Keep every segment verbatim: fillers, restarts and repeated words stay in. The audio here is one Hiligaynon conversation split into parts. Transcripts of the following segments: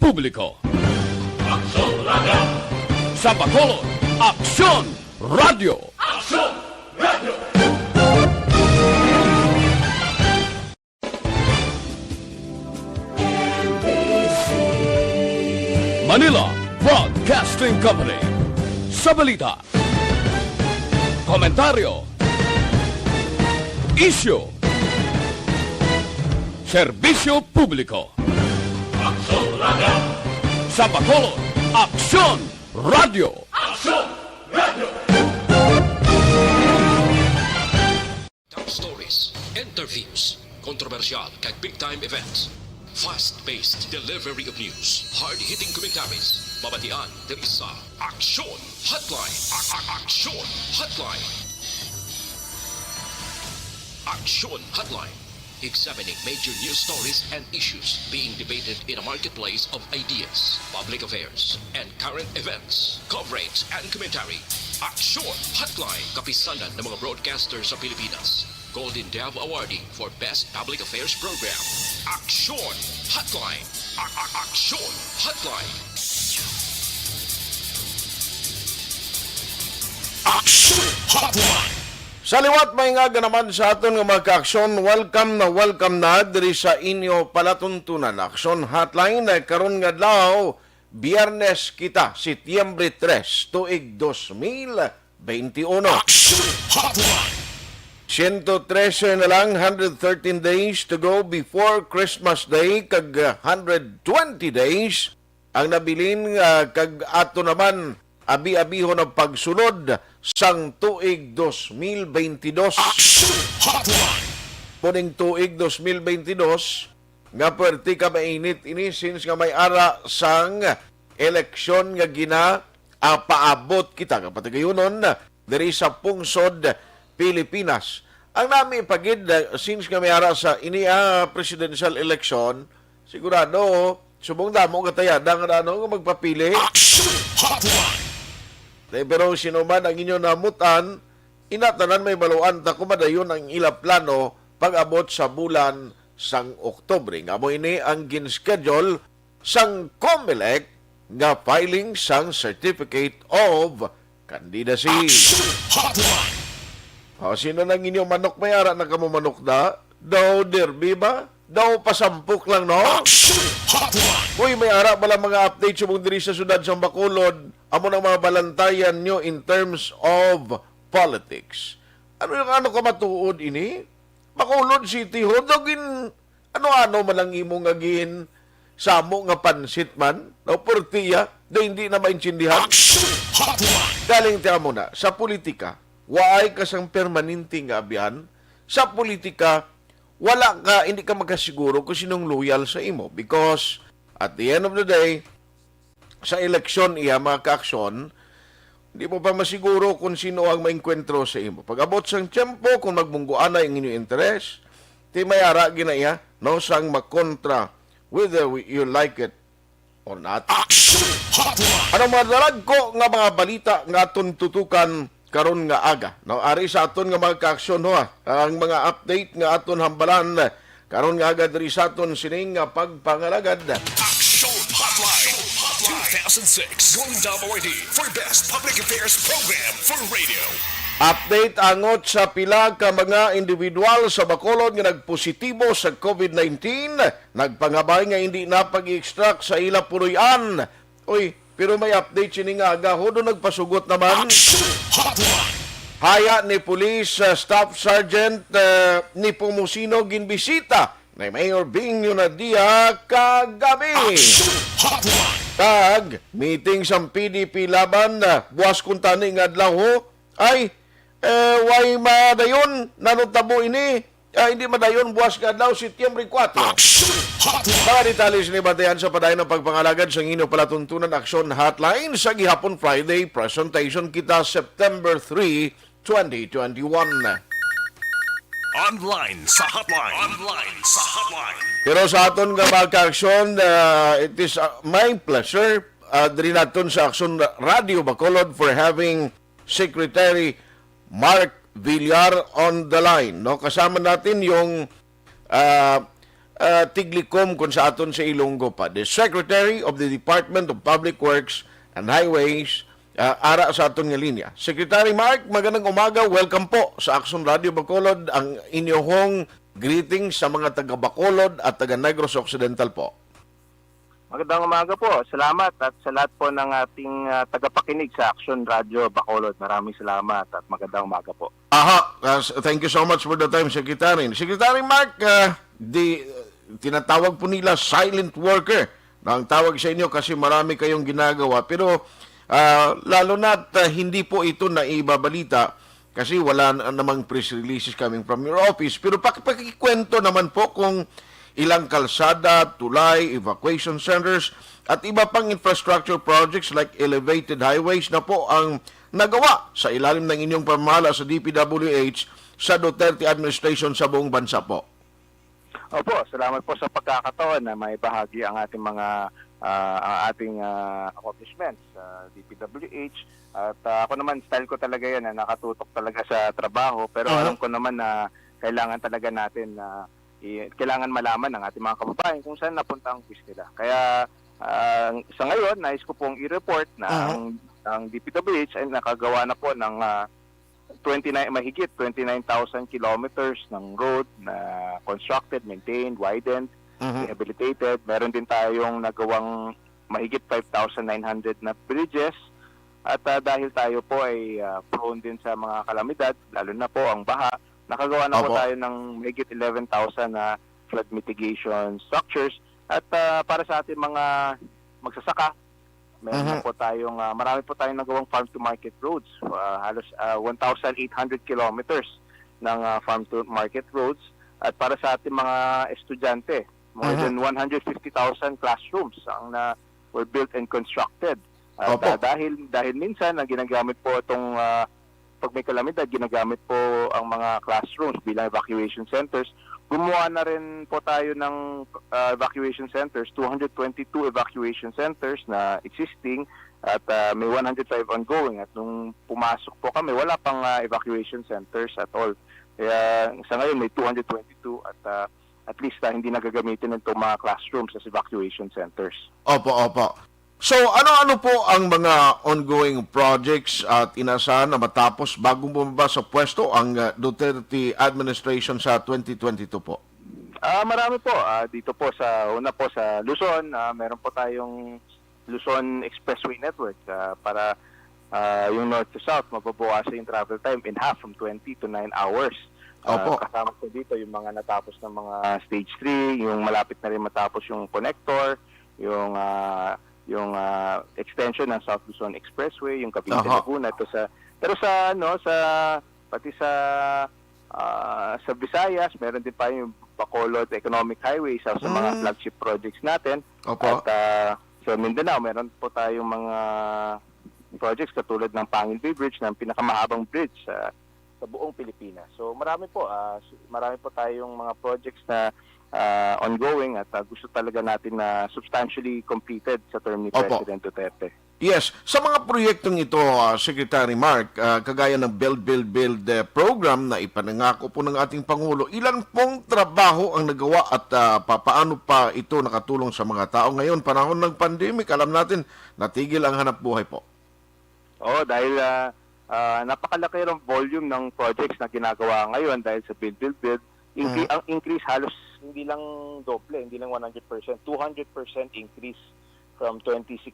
Publiko. Aksyon Radio! Sa Bacolod, Aksyon Radio! Aksyon Radio! Manila Broadcasting Company. Sa balita, komentaryo, isyu, serbisyo publiko. Aksyon Radio! Sa Bacolod, Aksyon Radio! Aksyon Radio! Top stories, interviews, kontrobersyal kag big time events. Fast-paced delivery of news, hard-hitting commentaries. Mabatian diri sa Aksyon Hotline. A- a- Aksyon Hotline. Aksyon Hotline. Examining major news stories and issues being debated in a marketplace of ideas, public affairs, and current events. Coverage and commentary. Aksyon Hotline. Kapisanan ng mga broadcaster sa Pilipinas. Golden Dove Awardee for Best Public Affairs Program. Aksyon Hotline. A- a- Aksyon Hotline. Aksyon Hotline. Sa liwat, maayong aga naman sa aton nga mga kaaksyon. Welcome na welcome na diri sa inyo palatuntunan, Aksyon Hotline. Karon nga adlaw, Biyernes kita, Setyembre tres, tuig dos mil beintiuno. Aksyon Hotline. Siyento trese na lang, hundred thirteen days to go before Christmas Day, kag, uh, hundred twenty days ang nabilin, uh, kag ato naman abi-abihon ang pagsulod sang tuig dos mil beintidos. Aksyon Hotline. Puning tuig dos mil beintidos, nga pwerte ka mainit ini since nga may ara sang eleksyon nga gina, ah, paabot kita nga patigayunon diri sa pungsod Pilipinas. Ang nami pa gid, ah, since nga may ara sa ini, ah, presidential election, sigurado subong damo nga tayada nga ano nga magpapili. Action Hotline! Eh, pero sino man ang inyo namutan, ina tanan may baluan ta kung madayon ang ila plano pag-abot sa bulan sang Oktubre. Nga mo ini ang gin-schedule sang Comelec nga filing sang Certificate of Candidacy. Action Hotline! O, sino nang inyo manok? May ara na kamo manok da? Daw derby ba? Daw pasampok lang, no? Action Hotline! Uy, may ara bala mga update subong diri sa siyudad sang Bacolod. Amo nang mga balantayan nyo in terms of politics. Ano yung ano ka matuod ini? Bacolod City, ho, daw gin-, ano-ano man ang imo nga gin-, samo nga pansit man, no, purtiya, daw hindi na maintindihan. Action Hotline! Galing tiya mo na, sa politika, waay ka sang permanente nga abyan. Sa politika, wala ka, hindi ka makasiguro kung sinong loyal sa imo. Because, at the end of the day, sa eleksyon, iya, mga kaaksyon, di mo pa masiguro kung sino ang maengkwentro sa imo. Pag-abot sang tiyempo, kung magmungguanay ang inyo interes, ti may ara gina iya, no, sang makontra, whether we, you like it or not. Action Hotline! Ano mga dalagko nga mga balita nga aton tutukan karon nga aga, no? Ari sa aton nga mga kaaksyon, ho, ah, ang mga update nga aton hambalan karon nga aga diri sa aton sining nga pagpangalagad. Action Hotline two thousand six Golden Dove Awardee for Best Public Affairs Program for Radio. Update angot sa pila ka mga individual sa Bacolod nga nagpositibo sa COVID nineteen, nagpangabay nga hindi na pag-extract sa ila puloy-an. Uy, pero may update sini nga aga, ho, do nagpasugot naman. Action Hotline! Haya ni Police, uh, Staff Sergeant, uh, Nepomuceno ginbisita ni Mayor Benigno Nadia kagabi. Action Hotline! Kag meeting sang P D P Laban, uh, buwas kuntani nga adlaw, ho. Ay, eh, way madayon, nanutabo ini. Ah, hindi madayon, buwas nga adlaw, Setyembre kuwatro. Action Hotline! Mga detalye sini bantayan sa padayon nga pagpangalagad sang inyo palatuntunan Action Hotline sa gihapon Friday presentation kita September three, twenty twenty-one. Online sa hotline. Online sa hotline. Pero sa aton nga mga ka-aksyon, ah, it is, ah, my pleasure, ah, diri naton sa Aksyon Radio Bacolod for having Secretary Mark Villar on the line, no? Kasama natin yung, ah, ah, tiglikom kon sa aton sa Ilonggo pa, the Secretary of the Department of Public Works and Highways, ah, ara sa aton nga linya. Secretary Mark, magandang umaga. Welcome po sa Aksyon Radio Bacolod. Ang inyong greeting sa mga taga Bacolod at taga Negros Occidental po. Magandang umaga po. Salamat at sa lahat po ng ating, ah, tagapakinig sa Aksyon Radio Bacolod. Maraming salamat at magandang umaga po. Aha, uh, s- thank you so much for the time, Secretary. Secretary Mark, uh, di, tinatawag po nila silent worker na ang tawag sa inyo kasi marami kayong ginagawa. Pero uh, lalo na uh, hindi po ito naibabalita kasi wala na- namang press releases coming from your office. Pero pakipakikwento naman po kung ilang kalsada, tulay, evacuation centers, at iba pang infrastructure projects like elevated highways na po ang nagawa sa ilalim ng inyong pamahala sa D P W H sa Duterte administration sa buong bansa po. Opo, salamat po sa pagkakataon na may bahagi ang ating mga ah, ang ating ah, accomplishments sa D P W H. At ah, ako naman, style ko talaga yan, na nakatutok talaga sa trabaho. Pero Mhm. alam ko naman na kailangan talaga natin na i- kailangan malaman ng ating mga kababayan kung saan napunta ang buwis nila. Kaya ah, sa ngayon, nais ko pong i-report na Mhm. ang, ang D P W H ay nakagawa na po ng ah, twenty-nine, mahigit twenty-nine thousand kilometers ng road na constructed, maintained, widened, Mhm. rehabilitated. Meron din tayong nagawang mahigit five thousand nine hundred na bridges. At ah, dahil tayo po ay ah, prone din sa mga kalamidad, lalo na po ang baha, nakagawa na po Opo. tayo ng mahigit eleven thousand na flood mitigation structures. At ah, para sa ating mga magsasaka, meron na Mhm. po tayong, ah, marami po tayong nagawang farm to market roads. Ah, halos ah, one thousand eight hundred kilometers ng ah, farm to market roads. At para sa ating mga estudyante, more Mhm. than one hundred fifty thousand classrooms ang na were built and constructed. At Opo. ah, dahil dahil minsan ang ginagamit po itong ah, pag may kalamidad, ginagamit po ang mga classrooms bilang evacuation centers. Gumawa na rin po tayo ng ah, evacuation centers, two hundred twenty-two evacuation centers na existing at ah, may one hundred five ongoing. At nung pumasok po kami, wala pang ah, evacuation centers at all. Kaya sa ngayon may two hundred twenty-two at ah, at least ah, hindi na gagamitin itong mga classrooms as evacuation centers. Opo, opo. So, ano-ano po ang mga ongoing projects at inasahan na matapos bago bumaba sa pwesto ang ah, Duterte administration sa twenty twenty-two po? Ah, marami po. Ah, dito po sa, una po sa Luzon, ah, meron po tayong Luzon Expressway Network ah, para ah, yung north to south, mababawasan yung travel time in half, from twenty to nine hours. Ah, Opo. Kasama po dito yung mga natapos ng mga stage three, yung malapit na rin matapos yung connector, yung ah, yung ah, extension ng South Luzon Expressway, yung Cavite Aha. Laguna, ito sa, pero sa ano, sa pati sa ah, sa Visayas, meron din pa yung Bacolod Economic Highway, isa sa mga Mm. flagship projects natin. Opo. At ah, sa Mindanao, meron po tayong mga projects katulad ng Panguil Bay Bridge, na ang pinakamahabang bridge sa sa buong Pilipinas. So marami po, ah, s- marami po tayong mga projects na ah, ongoing at ah, gusto talaga natin na substantially completed sa term ni Opo. President Duterte. Yes, sa mga proyektong ito, ah, Secretary Mark, ah, kagaya ng Build, Build, Build eh, program na ipanangako po ng ating Pangulo, ilan pong trabaho ang nagawa at ah, papaano pa ito nakatulong sa mga tao ngayon, panahon ng pandemic? Alam natin, natigil ang hanap buhay po. Oo, dahil ah, ah, napakalaki ang volume ng projects na ginagawa ngayon dahil sa Build, Build, Build. Incre- Mhm. Ang increase halos hindi lang doble, hindi lang one hundred percent, two hundred percent increase from twenty-six,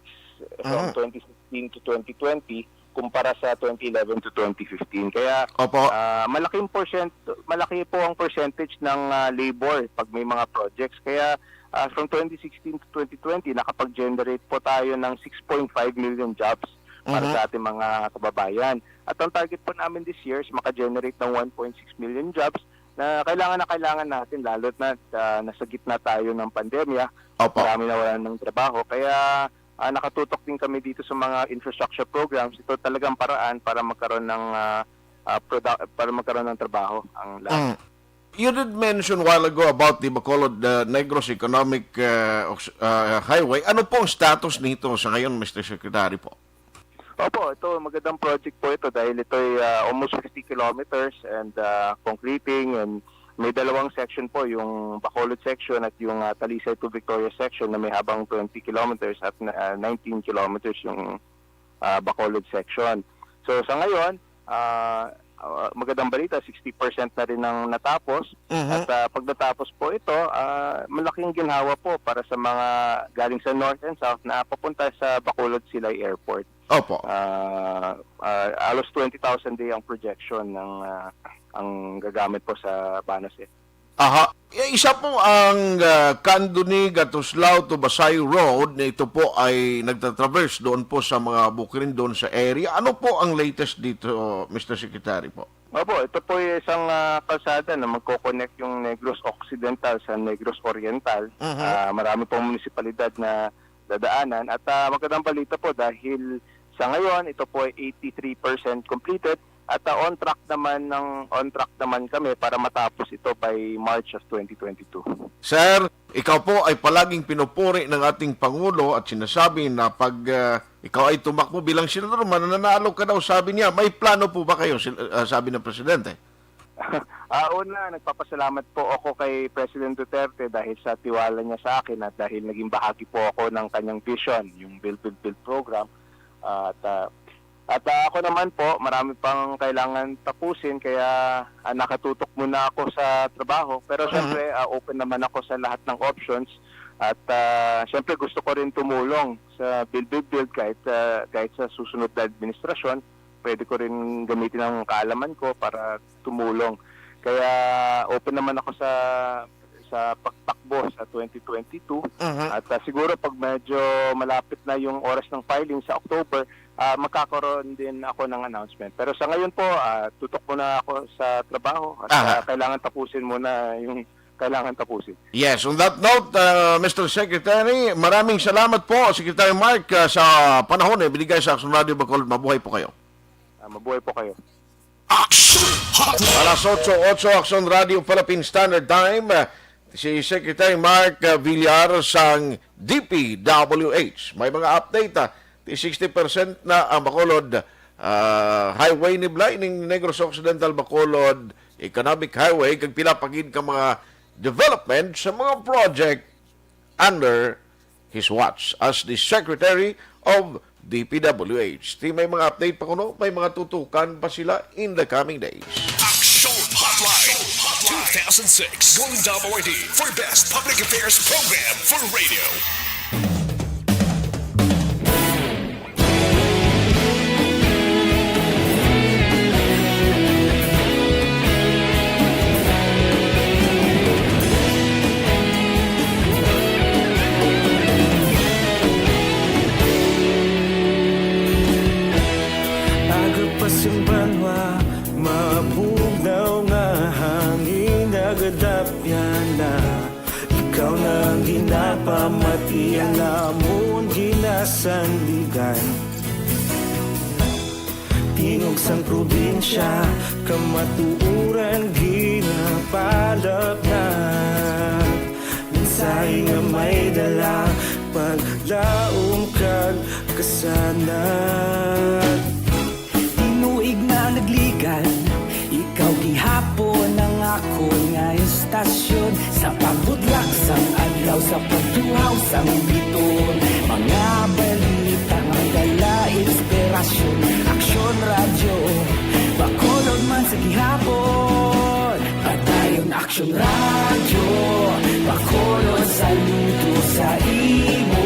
from Mhm. twenty sixteen to twenty twenty kumpara sa twenty eleven to twenty fifteen. Kaya Opo. ah, malaking percent, malaki po ang percentage ng ah, labor pag may mga projects. Kaya ah, from twenty sixteen to twenty twenty, nakapag-generate po tayo ng six point five million jobs para Mhm. sa ating mga kababayan. At ang target po namin this year is maka-generate ng one point six million jobs na kailangan na kailangan natin, lalo na ah, nasa gitna tayo ng pandemya. Opo. Marami nawalan ng trabaho. Kaya ah, nakatutok din kami dito sa mga infrastructure programs. Ito talagang paraan para magkaroon ng ah, ah, produ- para magkaroon ng trabaho ang lahat. Mm. You did mention while ago about the Bacolod uh, Negros Economic uh, Ox- uh, Highway. Ano po ang status nito sa ngayon, Mister Secretary po? Opo, ito magandang project po ito dahil ito ay ah, almost fifty kilometers and ah, concreting and may dalawang section po, yung Bacolod section at yung, ah, Talisay to Victoria section na may habang twenty kilometers at, ah, nineteen kilometers yung, ah, Bacolod section. So, sa ngayon, ah, ah, magandang balita, sixty percent na rin ang natapos. Mhm. At, ah, pag natapos po ito, ah, malaking ginhawa po para sa mga galing sa North and South na papunta sa Bacolod Silay Airport. Opo. Ah, ah, halos twenty thousand day ang projection ng, ah, ang gagamit po sa Banas F. Aha. Eh, isa po ang, ah, Candoni, Gatuslao to Basay Road na ito po ay nagtatraverse doon po sa mga bukirin doon sa area. Ano po ang latest dito, Mister Secretary po? Opo, ito po ay isang, ah, kalsada na magko-connect yung Negros Occidental sa Negros Oriental. Mhm. Ah, marami pong munisipalidad na dadaanan. At, ah, magandang balita po dahil sa ngayon, ito po ay eighty-three percent completed at, ah, on track naman ng, on track naman kami para matapos ito by March of twenty twenty-two. Sir, ikaw po ay palaging pinupuri ng ating Pangulo at sinasabi na pag, ah, ikaw ay tumakbo bilang senador, mananalo ka daw, sabi niya. May plano po ba kayo, sil-, ah, sabi ng Presidente? Ah, una, nagpapasalamat po ako kay President Duterte dahil sa tiwala niya sa akin at dahil naging bahagi po ako ng kanyang vision, yung Build, Build, Build program. At, ah, at, ah, ako naman po, marami pang kailangan tapusin, kaya, ah, nakatutok muna ako sa trabaho. Pero Mhm. syempre, ah, open naman ako sa lahat ng options. At, ah, syempre, gusto ko rin tumulong sa Build, Build, Build kahit, ah, kahit sa susunod na administrasyon, pwede ko rin gamitin ang kaalaman ko para tumulong. Kaya open naman ako sa, sa pagtakbo sa twenty twenty-two. Mhm. At, ah, siguro pag medyo malapit na yung oras ng filing sa October, ah, magkakaroon din ako ng announcement. Pero sa ngayon po, ah, tutok muna ako sa trabaho at, Aha. ah, kailangan tapusin muna yung kailangan tapusin. Yes, on that note, uh, Mister Secretary, maraming salamat po, Secretary Mark, uh, sa panahon na ibinigay sa Action Radio Bacolod. Mabuhay po kayo. Ah, mabuhay po kayo. Action Hotline. Alas otso, otso, Action Radio Philippine Standard Time. Uh, si Secretary Mark, uh, Villar sang D P W H. May mga update, ah. Ti sixty percent na ang Bacolod, ah, Highway ni Blay ning Negros Occidental Bacolod Economic Highway, kag pila pa gid ka mga development sa mga project under his watch as the Secretary of D P W H. Ti may mga update pa kuno, may mga tutukan pa sila in the coming days. Action Hotline two thousand six Golden W R D for Best Public Affairs Program for Radio. Aga pa sing banwa, mabugnaw nga hangin, nagadapyan na. Ikaw na ang ginapamatian namon ginasandigan. Tingog sang probinsya, kamatuoran ginapalapnat. Mensahe nga may dala, paglaom kag kasanag. Tinuig na nagligan, ikaw gihapon ang akon nga istasyon. Sa pagbutlak sang adlaw, sa pagtuhaw sang biton, mga balita nga dala inspirasyon. Aksyon Radyo, Bacolod man sa gihapon. Padayon Aksyon Radyo, Bacolod, saludo sa imo.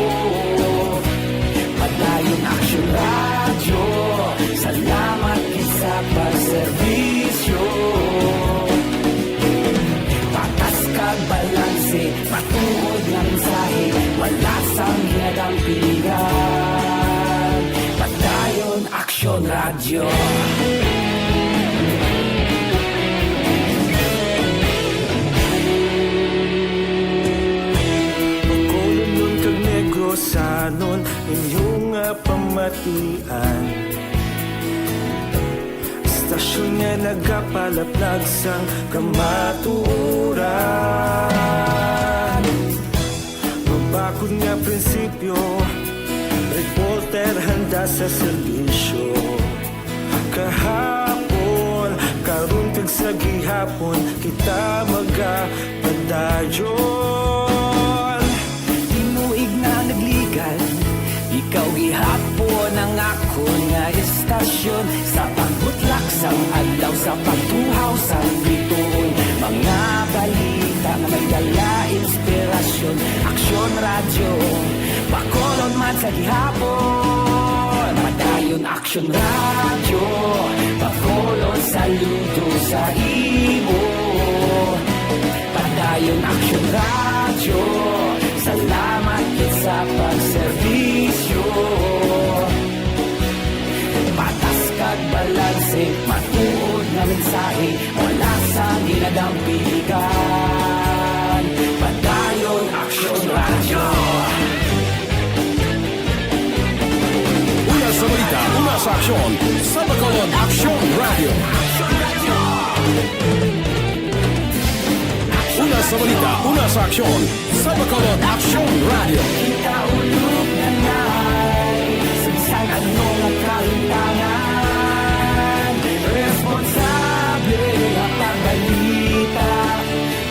Padayon Aksyon Radyo, salamat gid sa pagserbisyo. Patas kag balanse, matuod nga mensahe, wala sang ginadampigan. Padayon Aksyon Radyo. Bacolodnon kag Negrosanon, inyo nga pamatian. Istasyon nga nagapalaplag sang kamatuoran. Mabakod nga prinsipyo, reporter handa sa serbisyo. Kahapon, karon, kag sa Gihapon kita magapadayon. Tinuig na nagligan, ikaw gihapon ang akon nga istasyon. Sa pagbutlak sang adlaw, sa pagtuhaw sang bituon, mga balita nga may dala inspirasyon. Aksyon Radyo, Bacolod man sa gihapon. Padayon Aksyon Radyo, Bacolod, saludo sa imo. Padayon Aksyon Radyo, salamat gid sa pagserbisyo. Patas kag balanse, matuod nga mensahe, wala sang ginadampigan. Padayon Aksyon Radyo. Una sa balita, una sa aksyon, sa Bacolod Aksyon Radyo. Una sa balita, una sa aksyon, sa Bacolod Aksyon Radyo. Kita ulog na nay, sa ano nga kahimtangan, responsable nga pagbalita.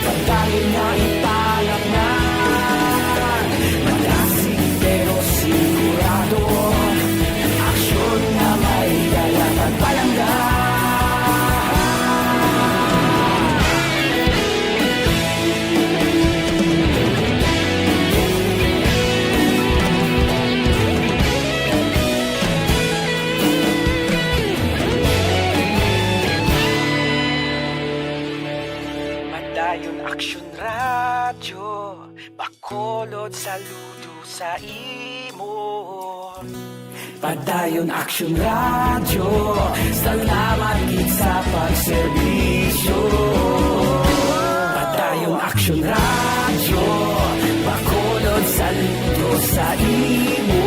Pagkain nga ipalat na, malasig pero sigurado, aksyon nga may dala pagpalangga. Padayon Aksyon Radyo, Bacolod, saludo sa imo. Padayon Aksyon Radyo, salamat gid sa pagserbisyo. Padayon Aksyon Radyo, Bacolod, saludo sa imo.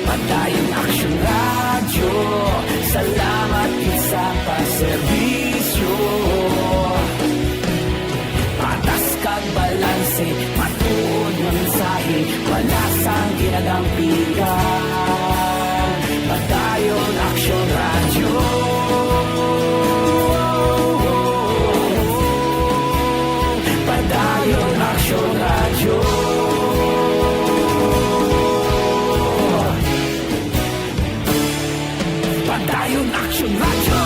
Padayon Aksyon Radyo, salamat gid sa pagserbisyo. Patas kag balanse, matuod nga mensahe, wala sang ginadampigan. Padayon Aksyon Radyo. Padayon Aksyon Radyo. Padayon Aksyon Radyo.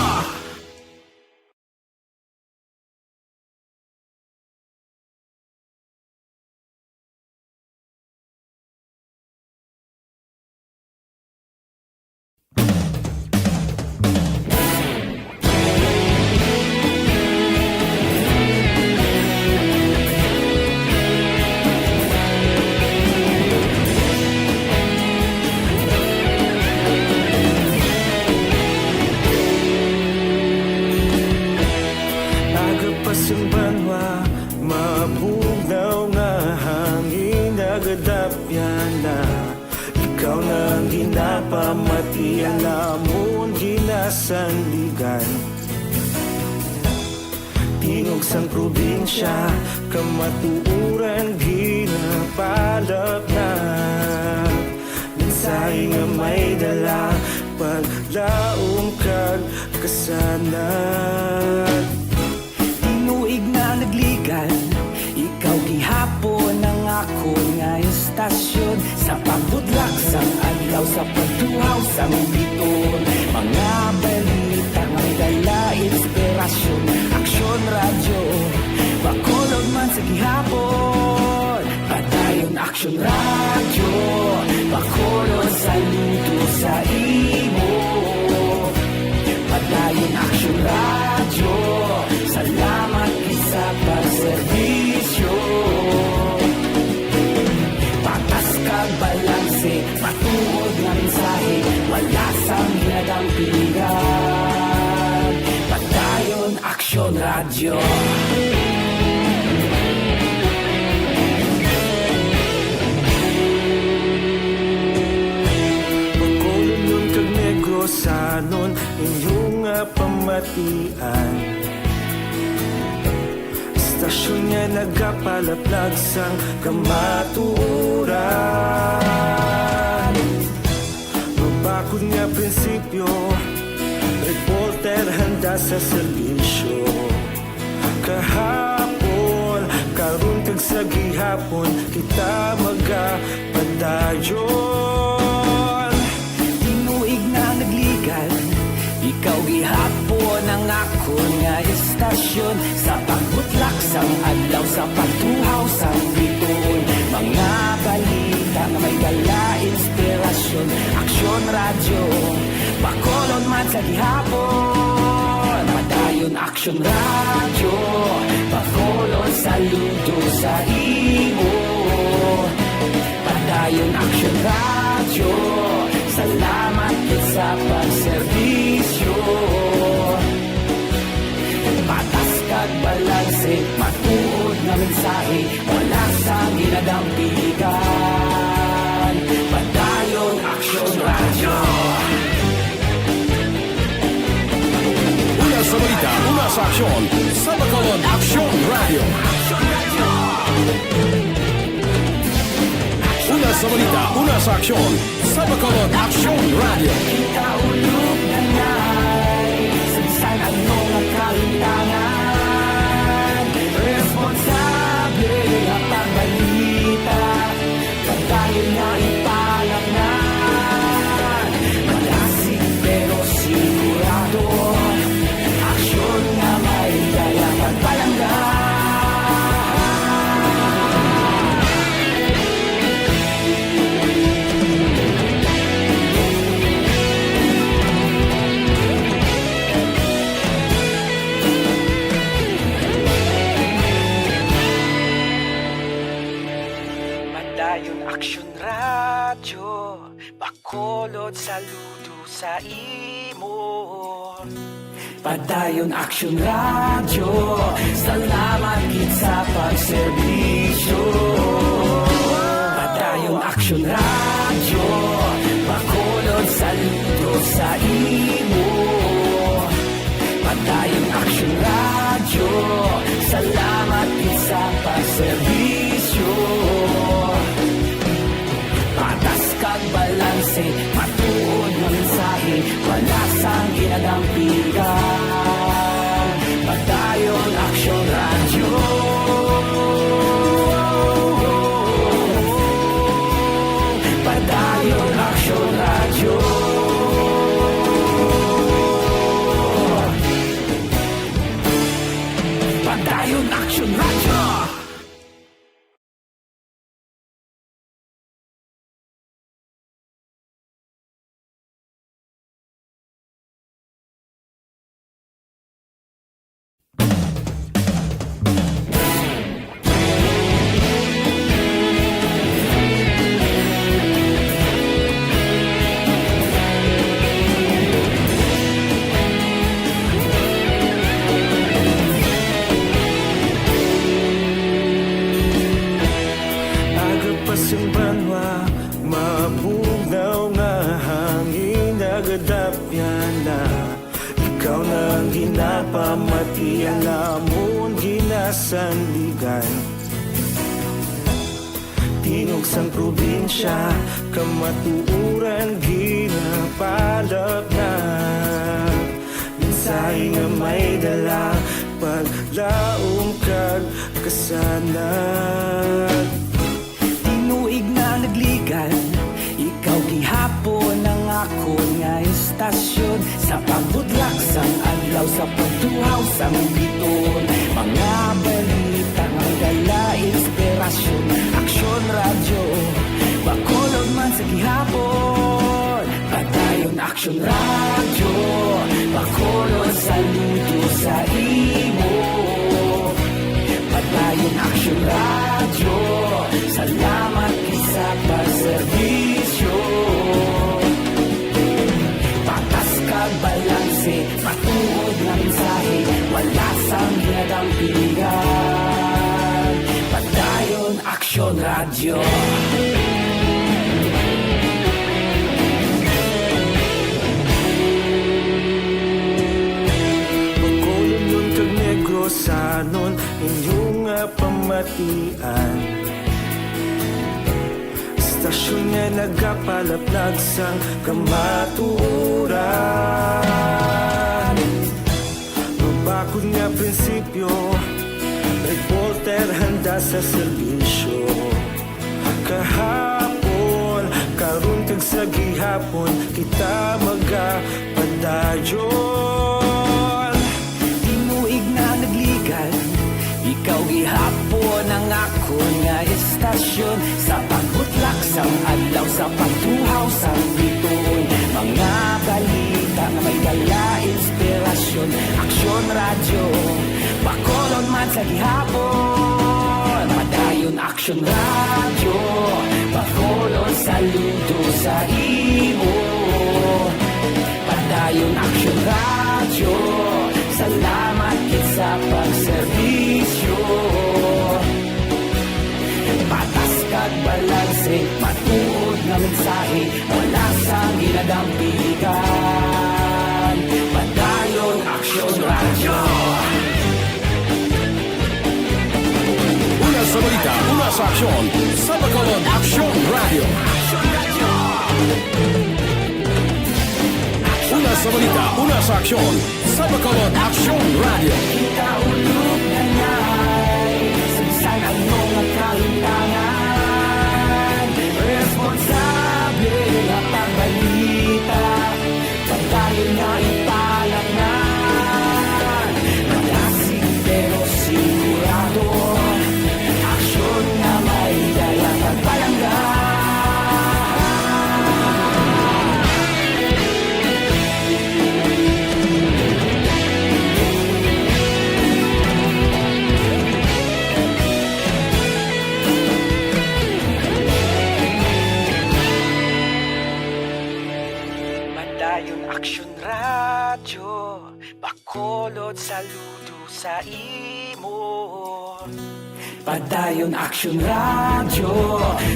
Aga pa sang banwa, mabugnaw nga hangin, nagadapyan na. Ikaw na ang ginapamati, ang amon ginasandigan. Tingog sang probinsya, kamatuoran ginapalatnat. Mensahe nga may dala, paglaom kag kasanag. Tinuig na nagligan, ikaw gihapon ang akon nga istasyon. Sa pagbudlak sang adlaw, sa pagtuhaw sang bituon, mga balita nga may dala inspirasyon. Aksyon Radyo, Bacolod man sa gihapon. Padayon Aksyon Radyo, Bacolod, saludo sa imo. Padayon Aksyon Radyo, salamat gid sa pagserbisyo. Patas kag balanse, matuod nga mensahe, wala sang ginadampigan. Padayon Aksyon Radyo. Bacolodnon kag Negrosanon, inyo nga pamatian. Istasyon nga nagapalaplag sang kamatuoran. Mabakod nga prinsipyo, reporter handa sa serbisyo. Kahapon, karon kag sa gihapon, kita magapadayon. Tinuig na nagligan, ikaw gihapon ang akon nga istasyon. Sa pagbutlak sang adlaw, sa pagtuhaw sang bituon, mga balita nga may dala inspirasyon. Aksyon Radyo, Bacolod man sa gihapon. Padayon Aksyon Radyo, Bacolod, saludo sa imo. Padayon Aksyon Radyo, salamat gid sa pagserbisyo. Patas kag balanse, matuod nga mensahe, wala sang ginadampigan. Padayon Aksyon Radyo. Una sa balita, una sa aksyon, sa Bacolod Aksyon Radyo. Una sa balita, una sa aksyon, sa Bacolod Aksyon Radyo. Kita ulog na ngay, sa bisan ano nga kalintangan, responsable nga pagbalita. Padayon nga ipalaknad, malasig pero sigurado. Aksyon nga may dala pagpalangga. Padayon Aksyon Radyo, Bacolod, saludo sa imo. Padayon Aksyon Radyo, salamat gid sa pagserbisyo. Padayon Aksyon Radyo, Bacolod, saludo sa imo. Padayon Aksyon Radyo, salamat gid sa pagserbisyo. Patas kag balanse, matuod nga mensahe, wala sang ginadampigan. Padayon Aksyon Radyo. Padayon Aksyon Radyo. Padayon Aksyon Radyo. Aga pa sing banwa, mabugnaw nga hangin nagadapyan na. Ikaw na ang ginapamati, ang amon ginasandigan. Tingog sang probinsya, kamatuoran ginapalaknad. Mensahe nga may dala, paglaom kag kasanag. Tinuig na nagligan, ikaw gihapon ang akon nga istasyon. Sa pagbutlak sang adlaw, sa pagtuhaw sang bituon, mga balita nga dala inspirasyon. Aksyon Radyo, Bacolod man sa gihapon. Padayon Aksyon Radyo, Bacolod, saludo sa imo. Padayon Aksyon Radyo, salamat gid sa pagserbisyo. Patas kag balanse, matuod nga mensahe, wala sang ginadampigan. Padayon Aksyon Radyo. Bacolodnon kag Negrosanon, inyo nga pamatian. Istasyon nga nagapalaplag sang kamatuoran. Akon nga prinsipyo, reporter handa sa serbisyo. Kahapon, karon kag sa gihapon, kita magapadayon. Tinuig na nagligan, ikaw gihapon ang akon nga istasyon. Sa pagbutlak sang adlaw, sa pagtuhaw sang bituon, mga balita nga may dala inspirasyon. Aksyon Radyo, Bacolod man sa gihapon. Padayon Aksyon Radyo, Bacolod saludo sa imo. Padayon Aksyon Radyo, salamat gid sa pagserbisyo. Patas kag balanse, matuod nga mensahe, wala sang ginadampigan. Padayon Aksyon Radyo. Una sa balita, una sa aksyon, sa Bacolod Aksyon Radyo. Una sa balita, una sa aksyon, sa Bacolod Aksyon Radyo. Kita ulog na nay, sa bisan ano nga kahimtangan, responsable nga pagbalita. Padayon nga ipalangnan, malasig pero sigurado. Aksyon nga may dala kag palangga. Padayon Aksyon Radyo, Bacolod saludo sa imo. Padayon Aksyon Radyo,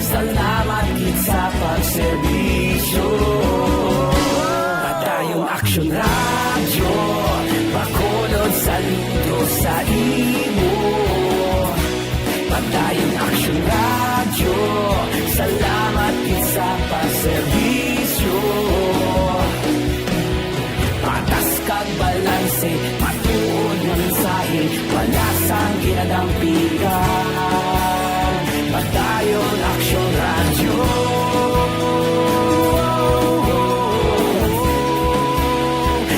salamat gid sa pagserbisyo. Padayon Aksyon Radyo, Bacolod saludo sa imo. Padayon Aksyon Radyo, salamat gid sa pagserbisyo. Patas kag balanse, matuod nga mensahe, wala sang ginadampigan. Padayon Aksyon Radyo.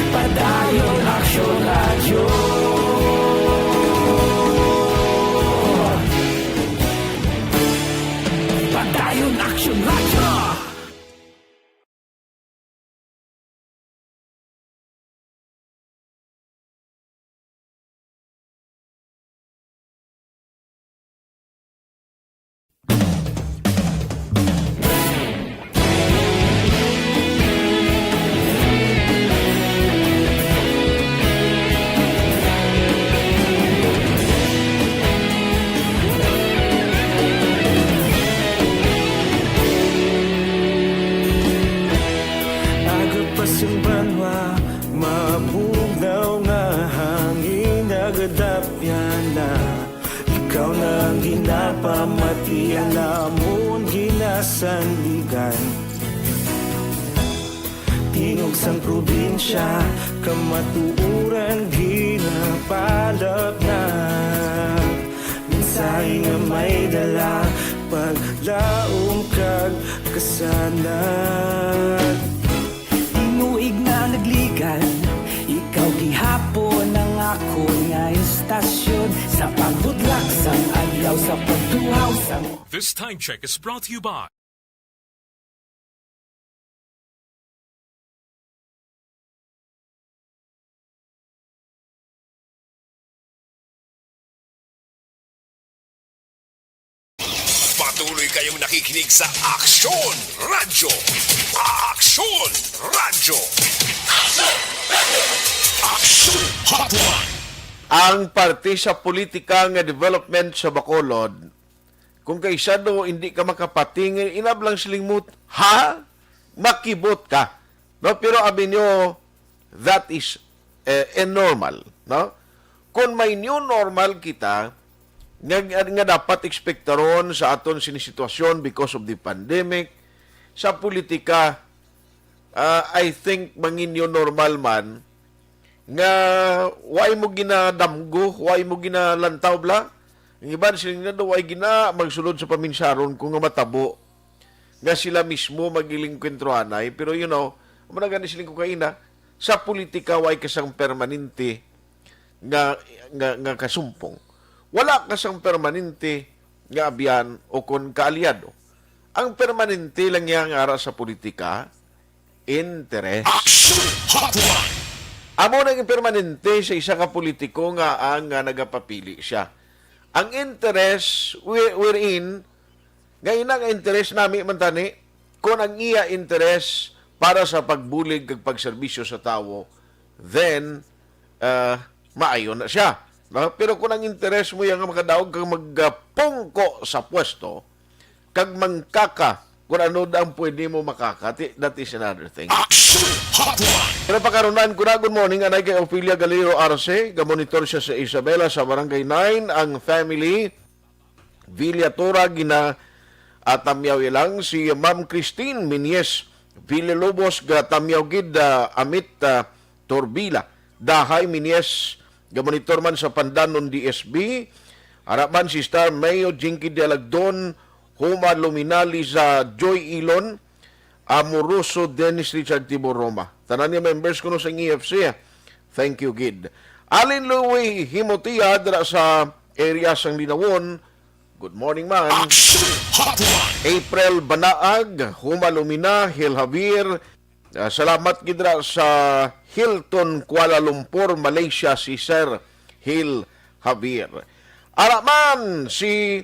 Padayon Aksyon Radyo. Padayon Aksyon Radyo. Aga pa sing banwa, mabugnaw nga hangin nagadapyan na. Ikaw na ang ginapamati, ang amon ginasandigan. Tingog sang probinsya, kamatuoran ginapalapnat. Mensahe nga may dala, paglaom kag kasanag. Tinuig na nagligan, ikaw gihapon ang akon nga istasyon. Sa pagbudlak sang adlaw, sa pagtuhaw sang This time check is brought to you by Patuloy kayong nakikinig sa Aksyon Radyo. Aksyon Radyo. Aksyon Hotline. Ang parte sa politika nga development sa Bacolod, kung kay sado hindi ka makapatingin, inablang siling mut, ha? Makibot ka. No? Pero abi nyo, that is, eh, eh, normal. No? Kung may new normal kita, nga, nga dapat ekspektaron sa aton sini sitwasyon because of the pandemic, sa politika, ah, I think mangin new normal man, nga way mo ginadamgo, way mo ginalantaw bala. Ang iban siling na daw ay gina magsulod sa paminsaron ko nga matabo nga sila mismo magilingkwentro anay. Pero you know, amo na gani siling ko kaina, sa politika way ka sang permanente nga, nga, nga kasumpong. Wala ka sang permanente nga abyan o kon kaalyado. Ang permanente lang iya nga ara sa politika, interes. Action Hotline! Amo nang permanente sa isa ka politiko nga ang, nga nagapapili siya. Ang interes, whe-, wherein, nga ina nga interes nami man tani, kung ang iya interes para sa pagbulig kag pagserbisyo sa tawo, then, ah, maayo na siya. No? Pero kung ang interes mo yan nga makadaog kang magpungko sa pwesto, kag mangkaka kung ano ang pwede mo makakati, that is another thing. Action Hotline! Pero pakarunan ko na, good morning, anay kay Ophelia Galero Arce, gamonitor siya sa Isabela, sa Barangay nine, ang family, Villatora, gina, ah, tamyaw ilang si Ma'am Christine Minyes Villalobos, ga tamyaw gid, ah, Amit, ah, Torbila, Dahay Minyes, gamonitor man sa Pandanon D S B, ara man si Star Mayo, Jinky Dialagdon, Huma Luminali, sa Joy Ilon, Amoroso, Dennis Richard Tibor Roma. Tanan nga members kuno sa E F C. Thank you, gid. Alin Louie Himotia dira sa area sang Linawon. Good morning, man. Action Hotline! April Banaag, Huma Lumina, Hil Javier. Ah, salamat gid ra sa Hilton Kuala Lumpur, Malaysia, si Sir Hil Javier. Ara man si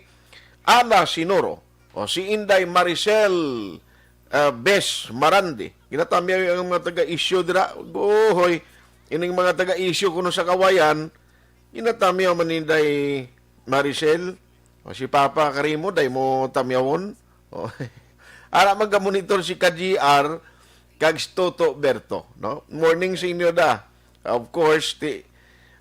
Ana Sinoro o si Inday Maricel, ah, Bes Marandi. Ginatamyaw ang mga taga-isyu dira. Gohoy, ining mga taga-isyu kuno sa Kawayan, ginatamyaw man ni Inday Maricel. O si Papa Karimo, day mo tamyawon. O. Ara magamonitor si ka G R kag si Toto Berto, no? Morning sa inyo da. Of course, ti,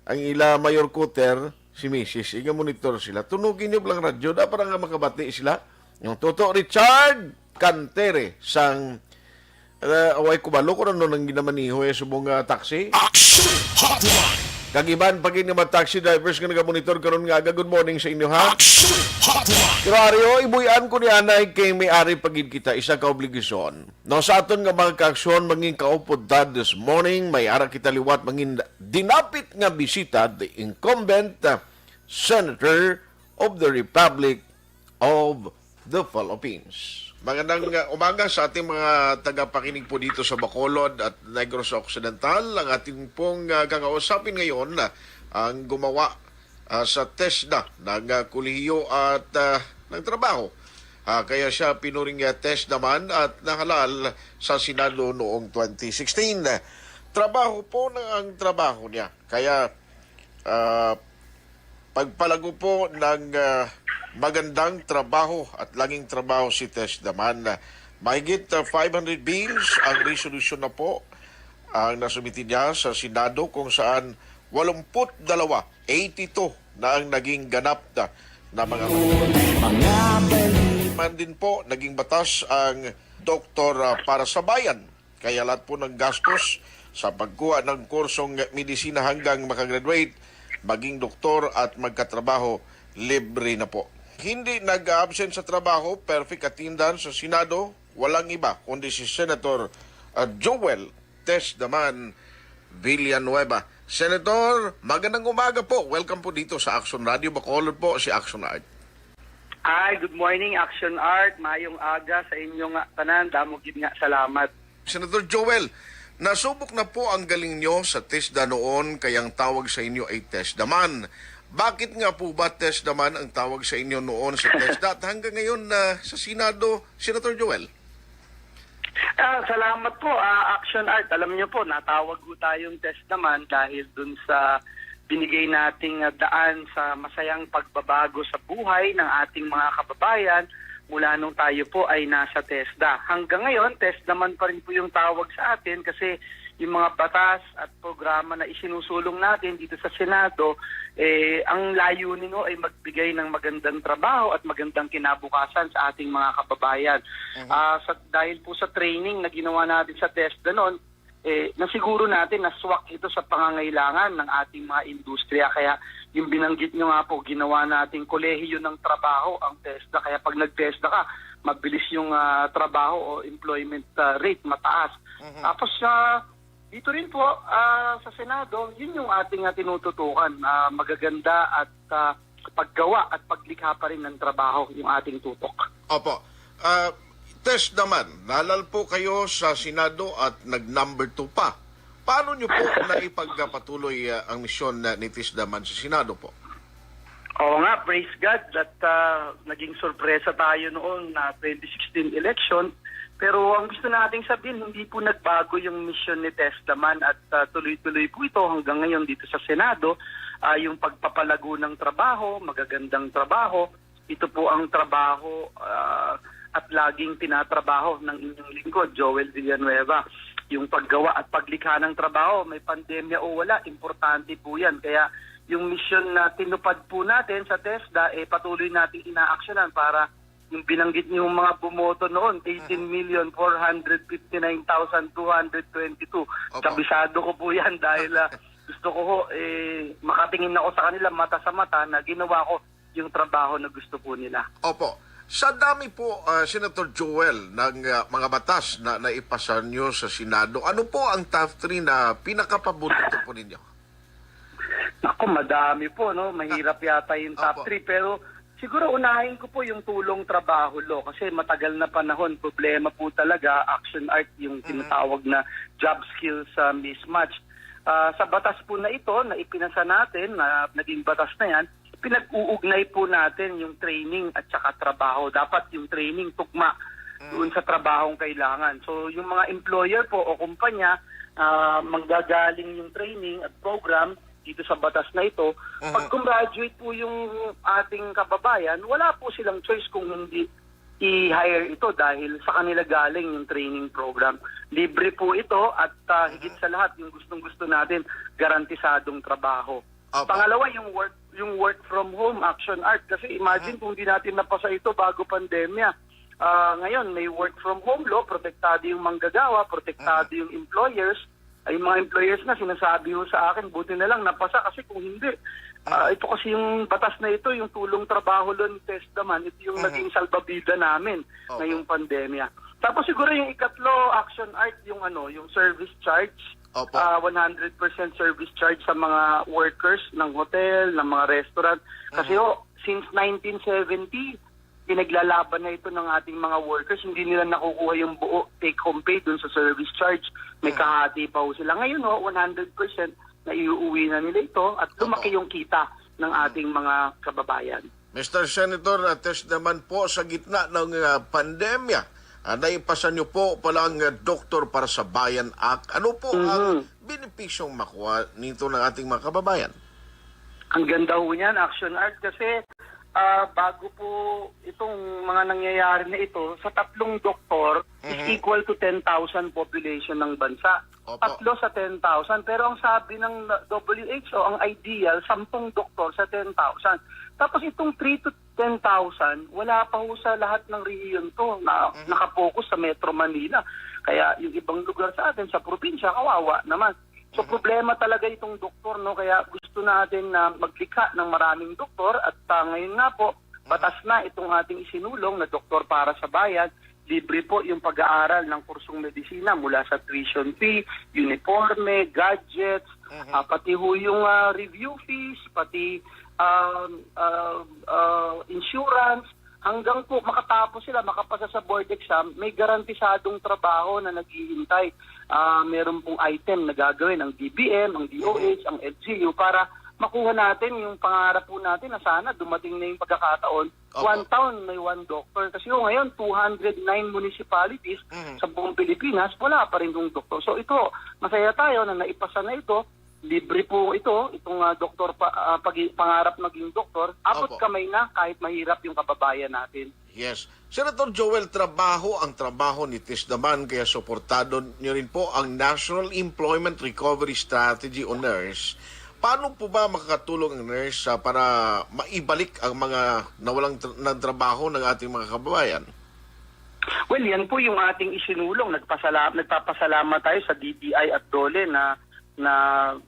ang ila mayor kuter, si Misis, iga monitor sila. Tunugin niyo lang radyo da para nga makabati sila. Yung Toto Richard Cantere sang, uh, away kubalo ko ano nang ginamaniho eh, subong nga taxi. Action Hotline! Kag iban pa gid nga mga taxi drivers nga nagamonitor karon nga aga, good morning sa inyo, ha? Action Hotline! Pero ari, oh, ibuy-an ko ni anay kay may ari pa gid kita, isa ka obligasyon. No, sa aton nga mga kaaksyon, mangin kaupod ta this morning, may ara kita liwat mangin dinapit nga bisita, the incumbent, uh, senator of the Republic of the Philippines. Magandang, uh, umaga sa ating mga tagapakinig po dito sa Bacolod at Negros Occidental. Ang ating pong, uh, kakausapin ngayon, uh, ang gumawa, uh, sa TESDA ng, uh, kolehiyo at, uh, ng trabaho. Uh, kaya siya pinuring niya TESDA man at nahalal sa Senado noong twenty sixteen. Trabaho po na ang trabaho niya. Kaya, uh, pagpalago po ng, ah, magandang trabaho at laging trabaho si TESDA man. Mahigit, ah, five hundred bills ang resolusyon na po ang nasumiti niya sa Senado, kung saan walumpu't dalawa, eighty-two, na ang naging ganap na, na mga man din po, naging batas ang Doktor, ah, para sa Bayan. Kaya lahat po ng gastos sa pagkuha ng kursong medisina hanggang makagraduate, maging doktor at magkatrabaho, libre na po. Hindi nag-absent sa trabaho, perfect attendance sa Senado, walang iba kundi si Senator, ah, Joel Test naman Villanueva. Senator, magandang umaga po. Welcome po dito sa Action Radio Bacolod po, si Action Art. Hi, good morning, Action Art. Mayong aga sa inyo nga tanan. Damo gid nga salamat. Senator Joel, nasubok na po ang galing nyo sa TESDA noon, kaya ang tawag sa inyo ay TESDA man. Bakit nga po ba TESDA man ang tawag sa inyo noon sa TESDA at hanggang ngayon na sa Senado, Senator Joel? Ah, salamat po, ah, Action Art. Alam niyo po, natawag po tayong TESDA man dahil dun sa binigay nating, ah, daan sa masayang pagbabago sa buhay ng ating mga kababayan mula nung tayo po ay nasa TESDA. Hanggang ngayon, TESDA man pa rin po yung tawag sa atin kasi yung mga batas at programa na isinusulong natin dito sa Senado, eh, ang layunin ho ay magbigay ng magandang trabaho at magandang kinabukasan sa ating mga kababayan. Mhm. Ah, sa, dahil po sa training na ginawa natin sa TESDA noon, eh, nasiguro natin na swak ito sa pangangailangan ng ating mga industriya. Kaya yung binanggit nyo nga po, ginawa nating kolehiyo ng trabaho ang TESDA. Kaya pag nag-TESDA ka, mabilis yung ah, trabaho o employment ah, rate mataas. Mhm. Tapos sa dito rin po ah, sa Senado, yun yung ating ah, tinututukan. Ah, magaganda at ah, paggawa at paglikha pa rin ng trabaho yung ating tutok. Opo. Ah, TESDA man, nalal po kayo sa Senado at nag-number two pa. Paano nyo po naipagpatuloy ah, ang misyon na ni TESDA man sa Senado po? Oo nga, praise God that ah, naging sorpresa tayo noon na twenty sixteen election. Pero ang gusto nating sabihin, hindi po nagbago yung misyon ni TESDA man at ah, tuloy-tuloy po ito hanggang ngayon dito sa Senado. Ah, yung pagpapalago ng trabaho, magagandang trabaho, ito po ang trabaho ah, at laging tinatrabaho ng inyong lingkod, Joel Villanueva. Yung paggawa at paglikha ng trabaho, may pandemya o wala, importante po yan. Kaya yung misyon na tinupad po natin sa TESDA, eh, patuloy natin inaaksyonan para yung binanggit niyo mga bumoto noon, Mhm. eighteen million four hundred fifty-nine thousand two hundred twenty-two. Opo. Kabisado ko po yan dahil ah, gusto ko ho, eh, makatingin ako sa kanila mata sa mata na ginawa ko yung trabaho na gusto po nila. Opo. Sa dami po, ah, Senator Joel, ng ah, mga batas na naipasa nyo sa Senado, ano po ang top three na pinakapaborito po ninyo? Ako, madami po, no? Mahirap yata yung top Opo. three, pero siguro unahin ko po yung tulong trabaho law kasi matagal na panahon, problema po talaga, action art, yung Mhm. tinatawag na job skills ah, mismatch. Ah, sa batas po na ito na ipinasa natin, na naging batas na yan, pinag-uugnay po natin yung training at saka trabaho. Dapat yung training tugma Mm. doon sa trabahong kailangan. So, yung mga employer po o kumpanya, ah, manggagaling yung training at program dito sa batas na ito. Mhm. Pag gumraduate po yung ating kababayan, wala po silang choice kung hindi i-hire ito dahil sa kanila galing yung training program. Libre po ito at ah, Mhm. higit sa lahat, yung gustong-gusto natin, garantisadong trabaho. Opo. Pangalawa, yung work, yung work from home, action art. Kasi imagine Mhm. kung di natin napasa ito bago pandemya. Ah, ngayon, may work from home law, protektado yung manggagawa, protektado Mhm. yung employers. Ay, yung mga employers na sinasabi ho sa akin, buti na lang napasa kasi kung hindi, ah, Mhm. ito kasi yung batas na ito, yung tulong trabaho law ni TESDA man, ito yung Mhm. naging salbabida namin Opo. ngayong pandemya. Tapos siguro yung ikatlo, action art, yung ano, yung service charge, Opo. ah, one hundred percent service charge sa mga workers ng hotel, ng mga restaurant. Kasi Mhm. ho, since nineteen seventy, pinaglalaban na ito ng ating mga workers. Hindi nila nakukuha yung buo take-home pay dun sa service charge. May Mhm. kahati pa ho sila. Ngayon ho, one hundred percent na iuuwi na nila ito at lumaki Opo. yung kita ng Mhm. ating mga kababayan. Mister Senator, ah, TESDA man po, sa gitna ng ah, pandemya, ah, naipasa niyo po pala ang ah, Doktor para sa Bayan Act. Ano po ang Mhm. benepisyong makuha nito ng ating mga kababayan? Ang ganda ho niyan, Action Art, kasi ah, bago po itong mga nangyayari na ito, sa tatlong doktor is Mhm. equal to ten thousand population ng bansa. Opo. Tatlo sa ten thousand. Pero ang sabi ng W H O, ang ideal, sampung doktor sa ten thousand. Tapos itong three to ten thousand, wala pa ho sa lahat ng rehiyon to na Mhm. nakapokus sa Metro Manila. Kaya yung ibang lugar sa atin, sa probinsya, kawawa naman. So, Mhm. problema talaga itong doktor, no? Kaya gusto natin na maglikha ng maraming doktor at ah, ngayon nga po, Mhm. batas na itong ating isinulong na Doktor para sa Bayan. Libre po yung pag-aaral ng kursong medisina mula sa tuition fee, uniforme, gadgets, Mhm. ah, pati ho yung ah, review fees, pati um, ah, ah, insurance, hanggang po makatapos sila, makapasa sa board exam, may garantisadong trabaho na naghihintay. Ah, meron pong item na gagawin ang D B M, ang D O H, Mhm. ang L G U para makuha natin yung pangarap po natin na sana dumating na yung pagkakataon, Opo. one town may one doctor. Kasi ho, ngayon, two hundred nine municipalities Mhm. sa buong Pilipinas, wala pa rin yung doktor. So ito, masaya tayo na naipasa na ito. Libre po ito, itong ah, doktor pa, ah, pag, pangarap maging doktor. Abot Opo. kamay na kahit mahirap yung kababayan natin. Yes. Senator Joel, trabaho ang trabaho ni TESDA man, kaya suportado niyo rin po ang National Employment Recovery Strategy o nurse. Paano po ba makakatulong ang nurse ah, para maibalik ang mga nawalang tra- ng trabaho ng ating mga kababayan? Well, yan po yung ating isinulong. Nagpasala-, nagpapasalamat tayo sa D T I at DOLE na, na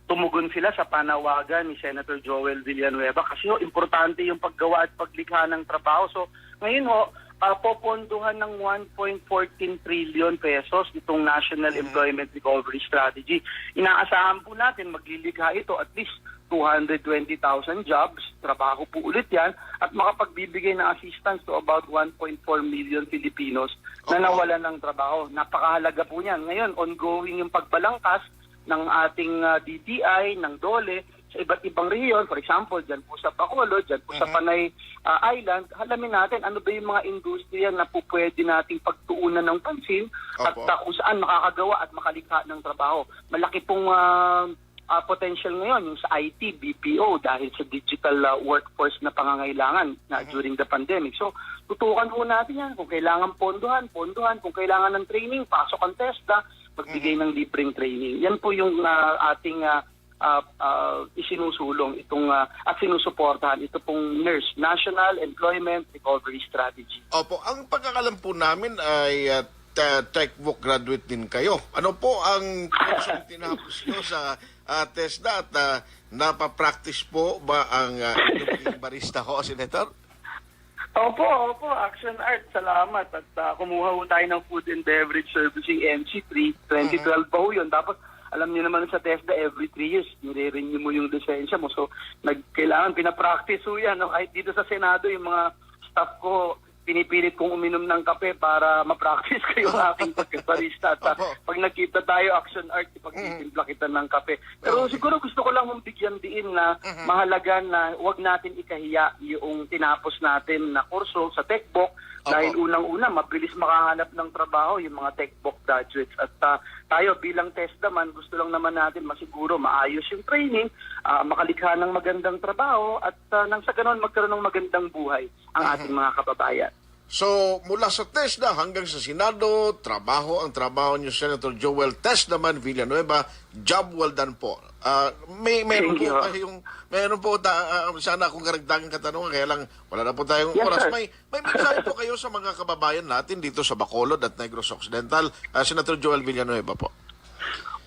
tumugon sila sa panawagan ni Senator Joel Villanueva kasi ho, importante yung paggawa at paglikha ng trabaho. So, ngayon ho, ah, popondohan ng one point fourteen trillion pesos itong National Mhm. Employment Recovery Strategy. Inaasahan po natin maglilikha ito at least two hundred twenty thousand jobs, trabaho po ulit yan, at makapagbibigay ng assistance to about one point four million Filipinos na Opo. nawalan ng trabaho. Napakahalaga po niyan. Ngayon, ongoing yung pagbalangkas ng ating, ah, D T I, ng DOLE, sa iba't ibang rehiyon. For example, dyan po sa Bacolod, dyan po sa Mhm. Panay, ah, Island, alamin natin ano ba yung mga industriya na po pwede nating pagtuunan ng pansin at, Opo. ah, kung saan makakagawa at makalikha ng trabaho. Malaki pong, ah, ah, potential ngayon yung sa I T, B P O, dahil sa digital, ah, workforce na pangangailangan na Mhm. during the pandemic. So, tutukan po natin yan. Kung kailangan pondohan, pondohan. Kung kailangan ng training, pasok ang TESDA, magbigay Mhm. ng libreng training. Yan po yung, ah, ating, ah, ah, ah, isinusulong itong, ah, at sinusuportahan ito pong nurse, National Employment Recovery Strategy. Opo, ang pagkakalam po namin ay, ah, te-, TechVoc graduate din kayo. Ano po ang kursong tinapos nyo sa, ah, TESDA at, ah, napapractice po ba ang, ah, inyong pagiging barista ho, Senator? Opo, opo, Action Art, salamat. At, ah, kumuha ho tayo ng Food and Beverage Servicing N C three, twenty twelve pa ho yun. Tapos, alam niyo naman sa TESDA, every three years, nire-renew mo yung lisensya mo. So, nag-, kailangan pinapractice ho yan, no? Kahit dito sa Senado, yung mga staff ko, pinipilit kong uminom ng kape para ma-practice ko yung aking pagkabarista. At, ah, Opo. pag nagkita tayo, Action Art, ipagtitimpla kita ng kape. Pero Oo. siguro gusto ko lang mong bigyan diin na Mhm. mahalaga na wag natin ikahiya yung tinapos natin na kurso sa TechVoc. Opo. Dahil unang-una, mabilis makahanap ng trabaho yung mga TechVoc graduates. At, ah, tayo bilang TESDA man, gusto lang naman natin masiguro maayos yung training, ah, makalikha ng magandang trabaho at, ah, nang sa ganon magkaroon ng magandang buhay ang Mhm. ating mga kababayan. So, mula sa TESDA hanggang sa Senado, trabaho ang trabaho niyo, Senator Joel TESDA man Villanueva, job well done po. Ah, may, meron Thank po you. kayong, meron po ta-, ah, sana akong karagdagang katanungan, kaya lang wala na po tayong Yes, oras. sir. May, may mensahe po kayo sa mga kababayan natin dito sa Bacolod at Negros Occidental, ah, Senator Joel Villanueva po.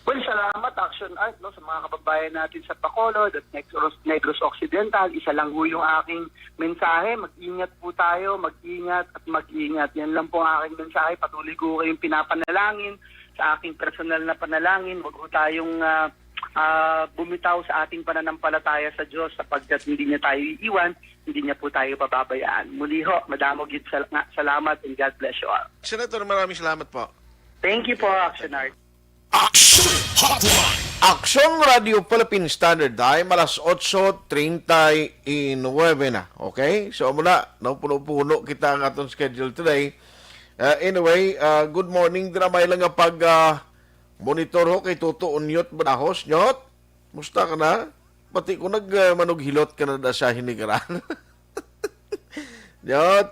Well, salamat, Action Art, no, sa mga kababayan natin sa Bacolod at Negros, Negros Occidental. Isa lang ho yung aking mensahe. Mag-ingat po tayo, mag-ingat at mag-ingat. Yan lang po ang aking mensahe. Patuloy ko kayong pinapanalangin sa aking personal na panalangin. Huwag ho tayong, ah, ah, bumitaw sa ating pananampalataya sa Diyos sapagkat hindi niya tayo iiwan, hindi niya po tayo pababayaan. Muli ho, madamo gid sal-, nga salamat and God bless you all. Senator, maraming salamat po. Thank you po, Action Art. Action Hotline. Action Radio Philippine Standard Time, alas otso treinta y nueve na. Okay? So, muna, napuno-puno kita ang aton schedule today. Uh, anyway, uh, good morning. Dira may lang nga pag, uh, monitor ho kay Toto Unyot Badahos. Nyot, musta ka na? Pati ko nag, uh, manughilot ka na da sa hinigaran. Nyot,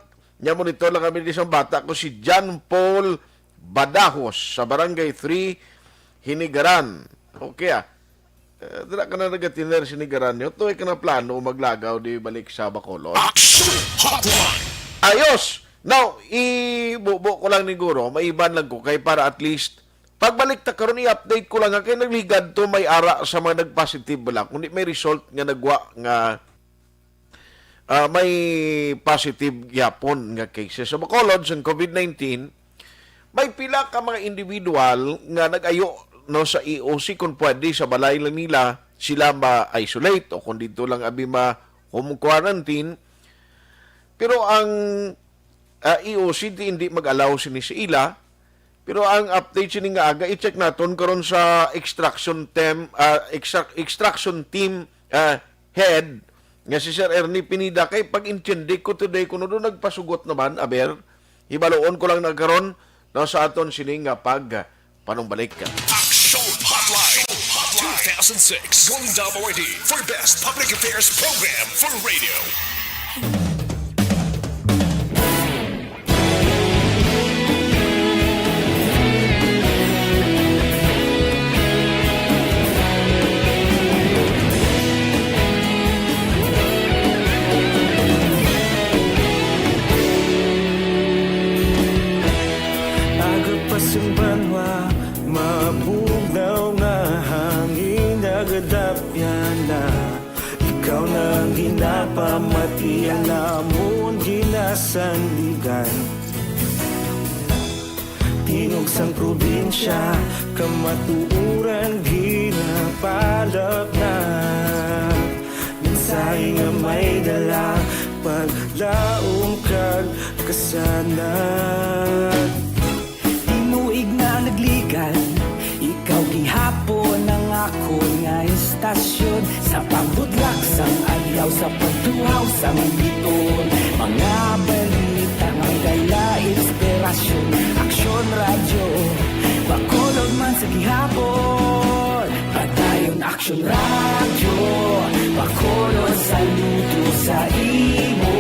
nya monitor lang kami di sa bata ko si John Paul Badahos sa Barangay three, Hinigaran. Okay, ah. Eh, dira ka na nagatiner, Hinigaran, Nyot. Tuloy ka na plano maglagaw di balik sa Bacolod. Action Hotline. Ayos! Now, ibubo ko lang ni Guro, maiban lang ko kay para at least pagbalik ta karon i-update ko lang nga kay nagligad to may ara sa mga nag-positive bala, kundi may result nga nagwa nga ah, may positive gyapon nga cases sa Bacolod sang COVID nineteen. May pila ka mga individual nga nag-ayo, no, sa E O C kung pwede sa balay lang nila sila ma-isolate o kung dito lang abi ma-home quarantine. Pero ang, ah, E O C di, hindi mag-allow sini sa ila. Pero ang update sini nga aga, i-check naton karon sa extraction tem-, ah, extrac-, extraction team, ah, head nga si Sir Ernie Pineda, kay pag-intindi ko today, kuno do nagpasugot naman, aber, hibaluon ko lang na karon, no, sa aton sini nga pag panumbalik. Action Hotline, two thousand six Golden Dome Awardee for Best Public Affairs Program for Radio. Napamatian namon ginasandigan. Tingog sang probinsya, kamatuoran ginapalapnag. Mensahe nga may dala, paglaom kag kasanag. Tinuig na nagligad, ikaw gihapon ang akon nga istasyon. Sa pagbudlak sang adlaw, sa pagtuhaw sang biton, mga balita may dala inspirasyon. Aksyon Radyo, Bacolod man sa gihapon. Padayon Aksyon Radyo, Bacolod, saludo sa imo.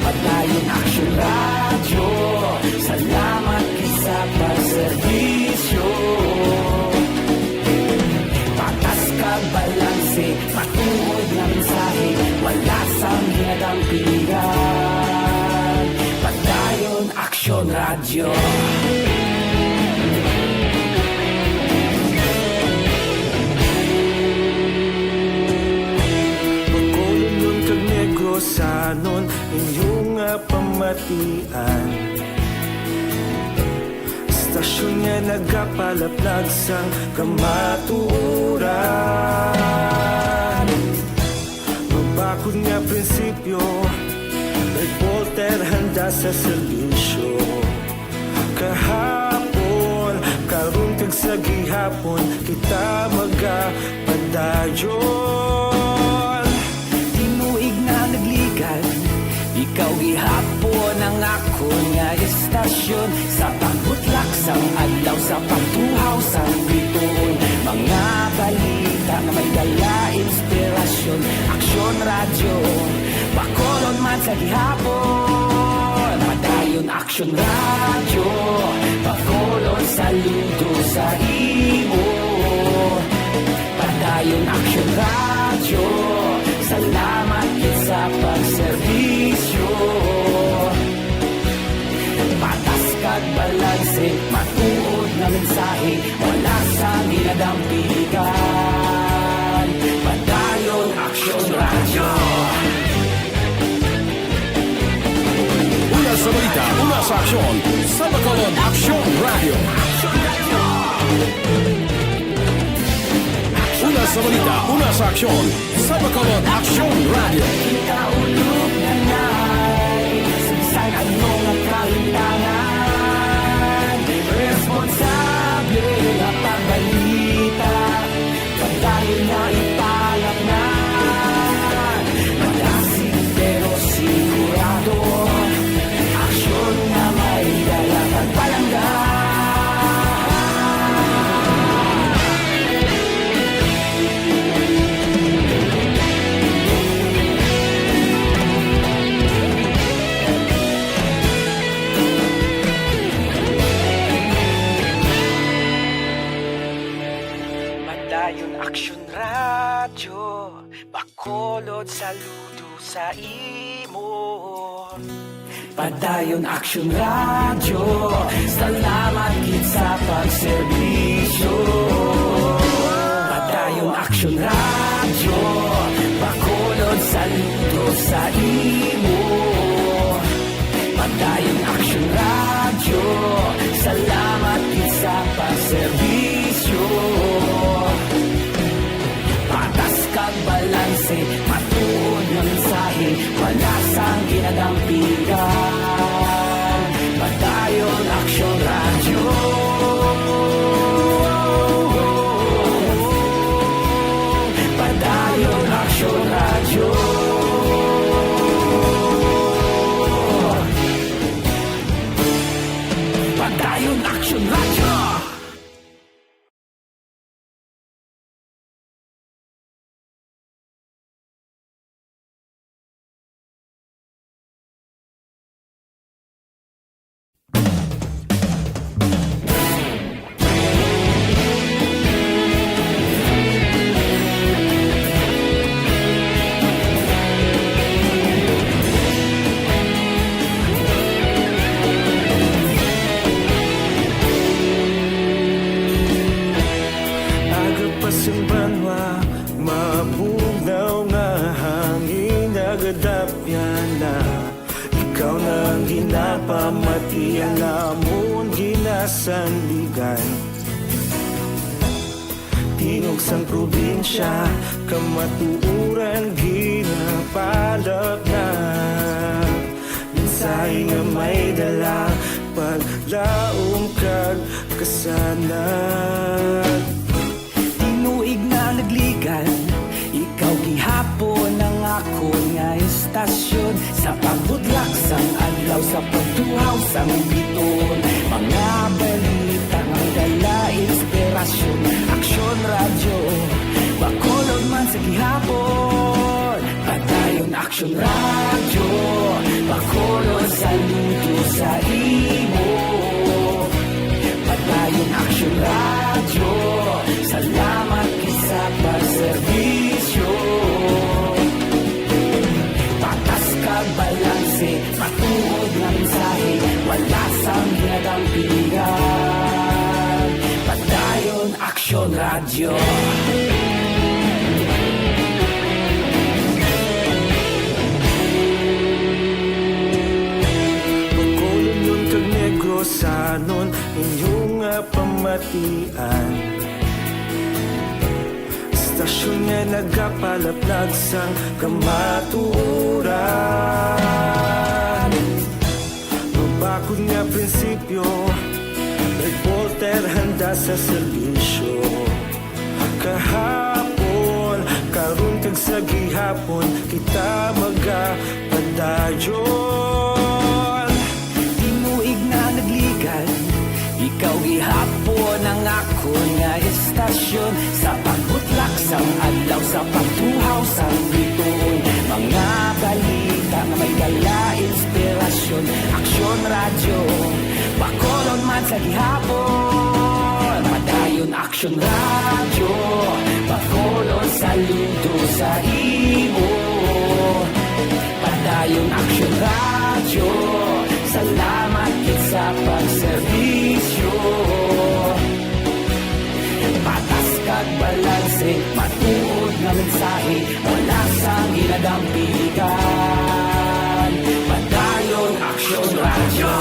Padayon Aksyon Radyo, salamat gid sa pagserbisyo. Patas kag balanse, matuod nga mensahe, wala sang ginadampigan. Padayon Aksyon Radyo. Bacolodnon kag Negrosanon, inyo nga pamatian. Istasyon nga nagapalaplag sang kamatuoran. Mabakod nga prinsipyo, reporter handa sa serbisyo. Kahapon, karon kag sa gihapon, kita magapadayon. Tinuig na nagligad, ikaw gihapon ang akon nga istasyon. Sa pagbutlak sang adlaw, sa pagtuhaw sang bituon, mga balita nga may dala inspirasyon. Aksyon Radyo, Bacolod man sa gihapon. Padayon Aksyon Radyo, Bacolod, saludo sa imo. Padayon Aksyon Radyo, salamat gid sa pagserbisyo. Patas kag balanse, matuod nga mensahe, wala sang ginadampigan. Padayon Aksyon Radyo. Una sa balita, una sa aksyon, sa Bacolod Aksyon Radyo. Una sa balita, una sa aksyon, sa Bacolod Aksyon Radyo. Ikaulog na na'y sagsag ang mga kalintangan. Responsable nga pagbalita, padayon na ipalapnan. Malasig pero sigurado, aksyon nga may dala kag palangga. Padayon Aksyon Radyo, Bacolod, saludo sa imo. Padayon Aksyon Radyo, salamat gid sa pagserbisyo. Padayon Aksyon Radyo, Bacolod, saludo sa imo. Padayon Aksyon Radyo, salamat gid sa pagserbisyo. Patas kag balanse, matuod nga mensahe, wala sang ginadampigan. Padayon Aksyon Radyo. Padayon Aksyon Radyo. Padayon Aksyon Radyo. Sanligan. Tingog sang probinsya, kamatuoran ginapalapnag. Mensahe nga may dala, paglaom kag kasanag. Tinuig na nagligan, ikaw gihapon ang akon nga estasyon. Sa pagbutlak sang adlaw, sa pagtuhaw sang bituon, mga balita nga dala inspirasyon. Aksyon Radyo, Bacolod man sa gihapon. Padayon Aksyon Radyo, Bacolod saludo sa imo. Padayon Aksyon Radyo, salamat gid sa pagserbisyo. Patas kag balanse, matuod nga mensahe, wala sang ginadampigan. Padayon Aksyon Radyo. Bacolodnon kag Negrosanon, inyo nga pamatian. Estasyon nga nagapalaplag sang kamatuoran. Mabakod nga prinsipyo, reporter handa sa serbisyo. Kahapon, karon kag sa gihapon, kita magapadayon. Tinuig na nagligan, ikaw gihapon ang akon nga estasyon. Sa pagbutlak sang adlaw, sa pagtuhaw sang bituon, mga balita nga may dala inspirasyon. Aksyon Radyo, Bacolod man sa gihapon. Padayon Aksyon Radyo, Bacolod saludo sa imo. Padayon Aksyon Radyo, salamat gid sa pagserbisyo. Patas kag balanse, matuod nga mensahe, wala sang ginadampigan. Padayon Aksyon Radyo.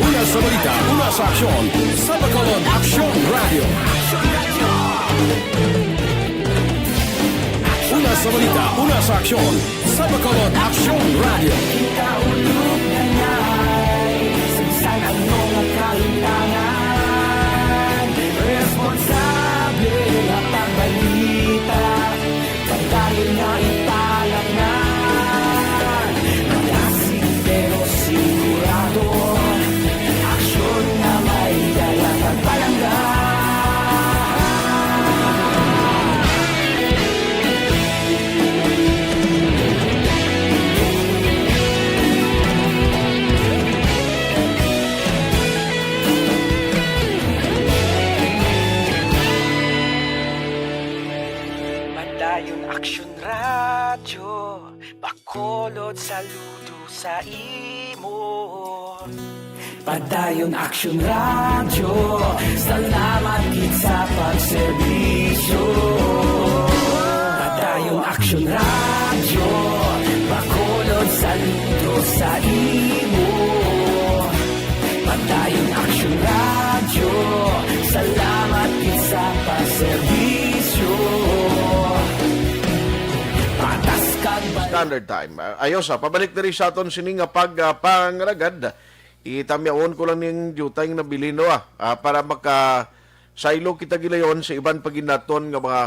Una sa balita, una sa aksyon, sa Bacolod Aksyon Radyo. Una sa balita, una sa aksyon, sa Bacolod Aksyon Radyo. Kita ulog na ngay, sa bisan ano nga kalimtangan, responsable nga pagbalita. Padayon nga ipalapngan, malasig pero sigurado, aksyon nga may dala kag palangga. Padayon Aksyon Radyo, Bacolod saludo sa imo. Padayon Aksyon Radyo, salamat gid sa pagserbisyo. Padayon Aksyon Radyo, Bacolod saludo sa imo. Padayon Aksyon Radyo, salamat gid sa pagserbisyo. Patas kag bal- Standard Time. Ah, ayos, ah, pabalik diri sa aton sini nga pag, ah, pangragad. Itamyawon ko lang ning diutay nga nabilin, no, ah, ah, para makasaylo kita gilayon sa iban pa gid naton nga mga,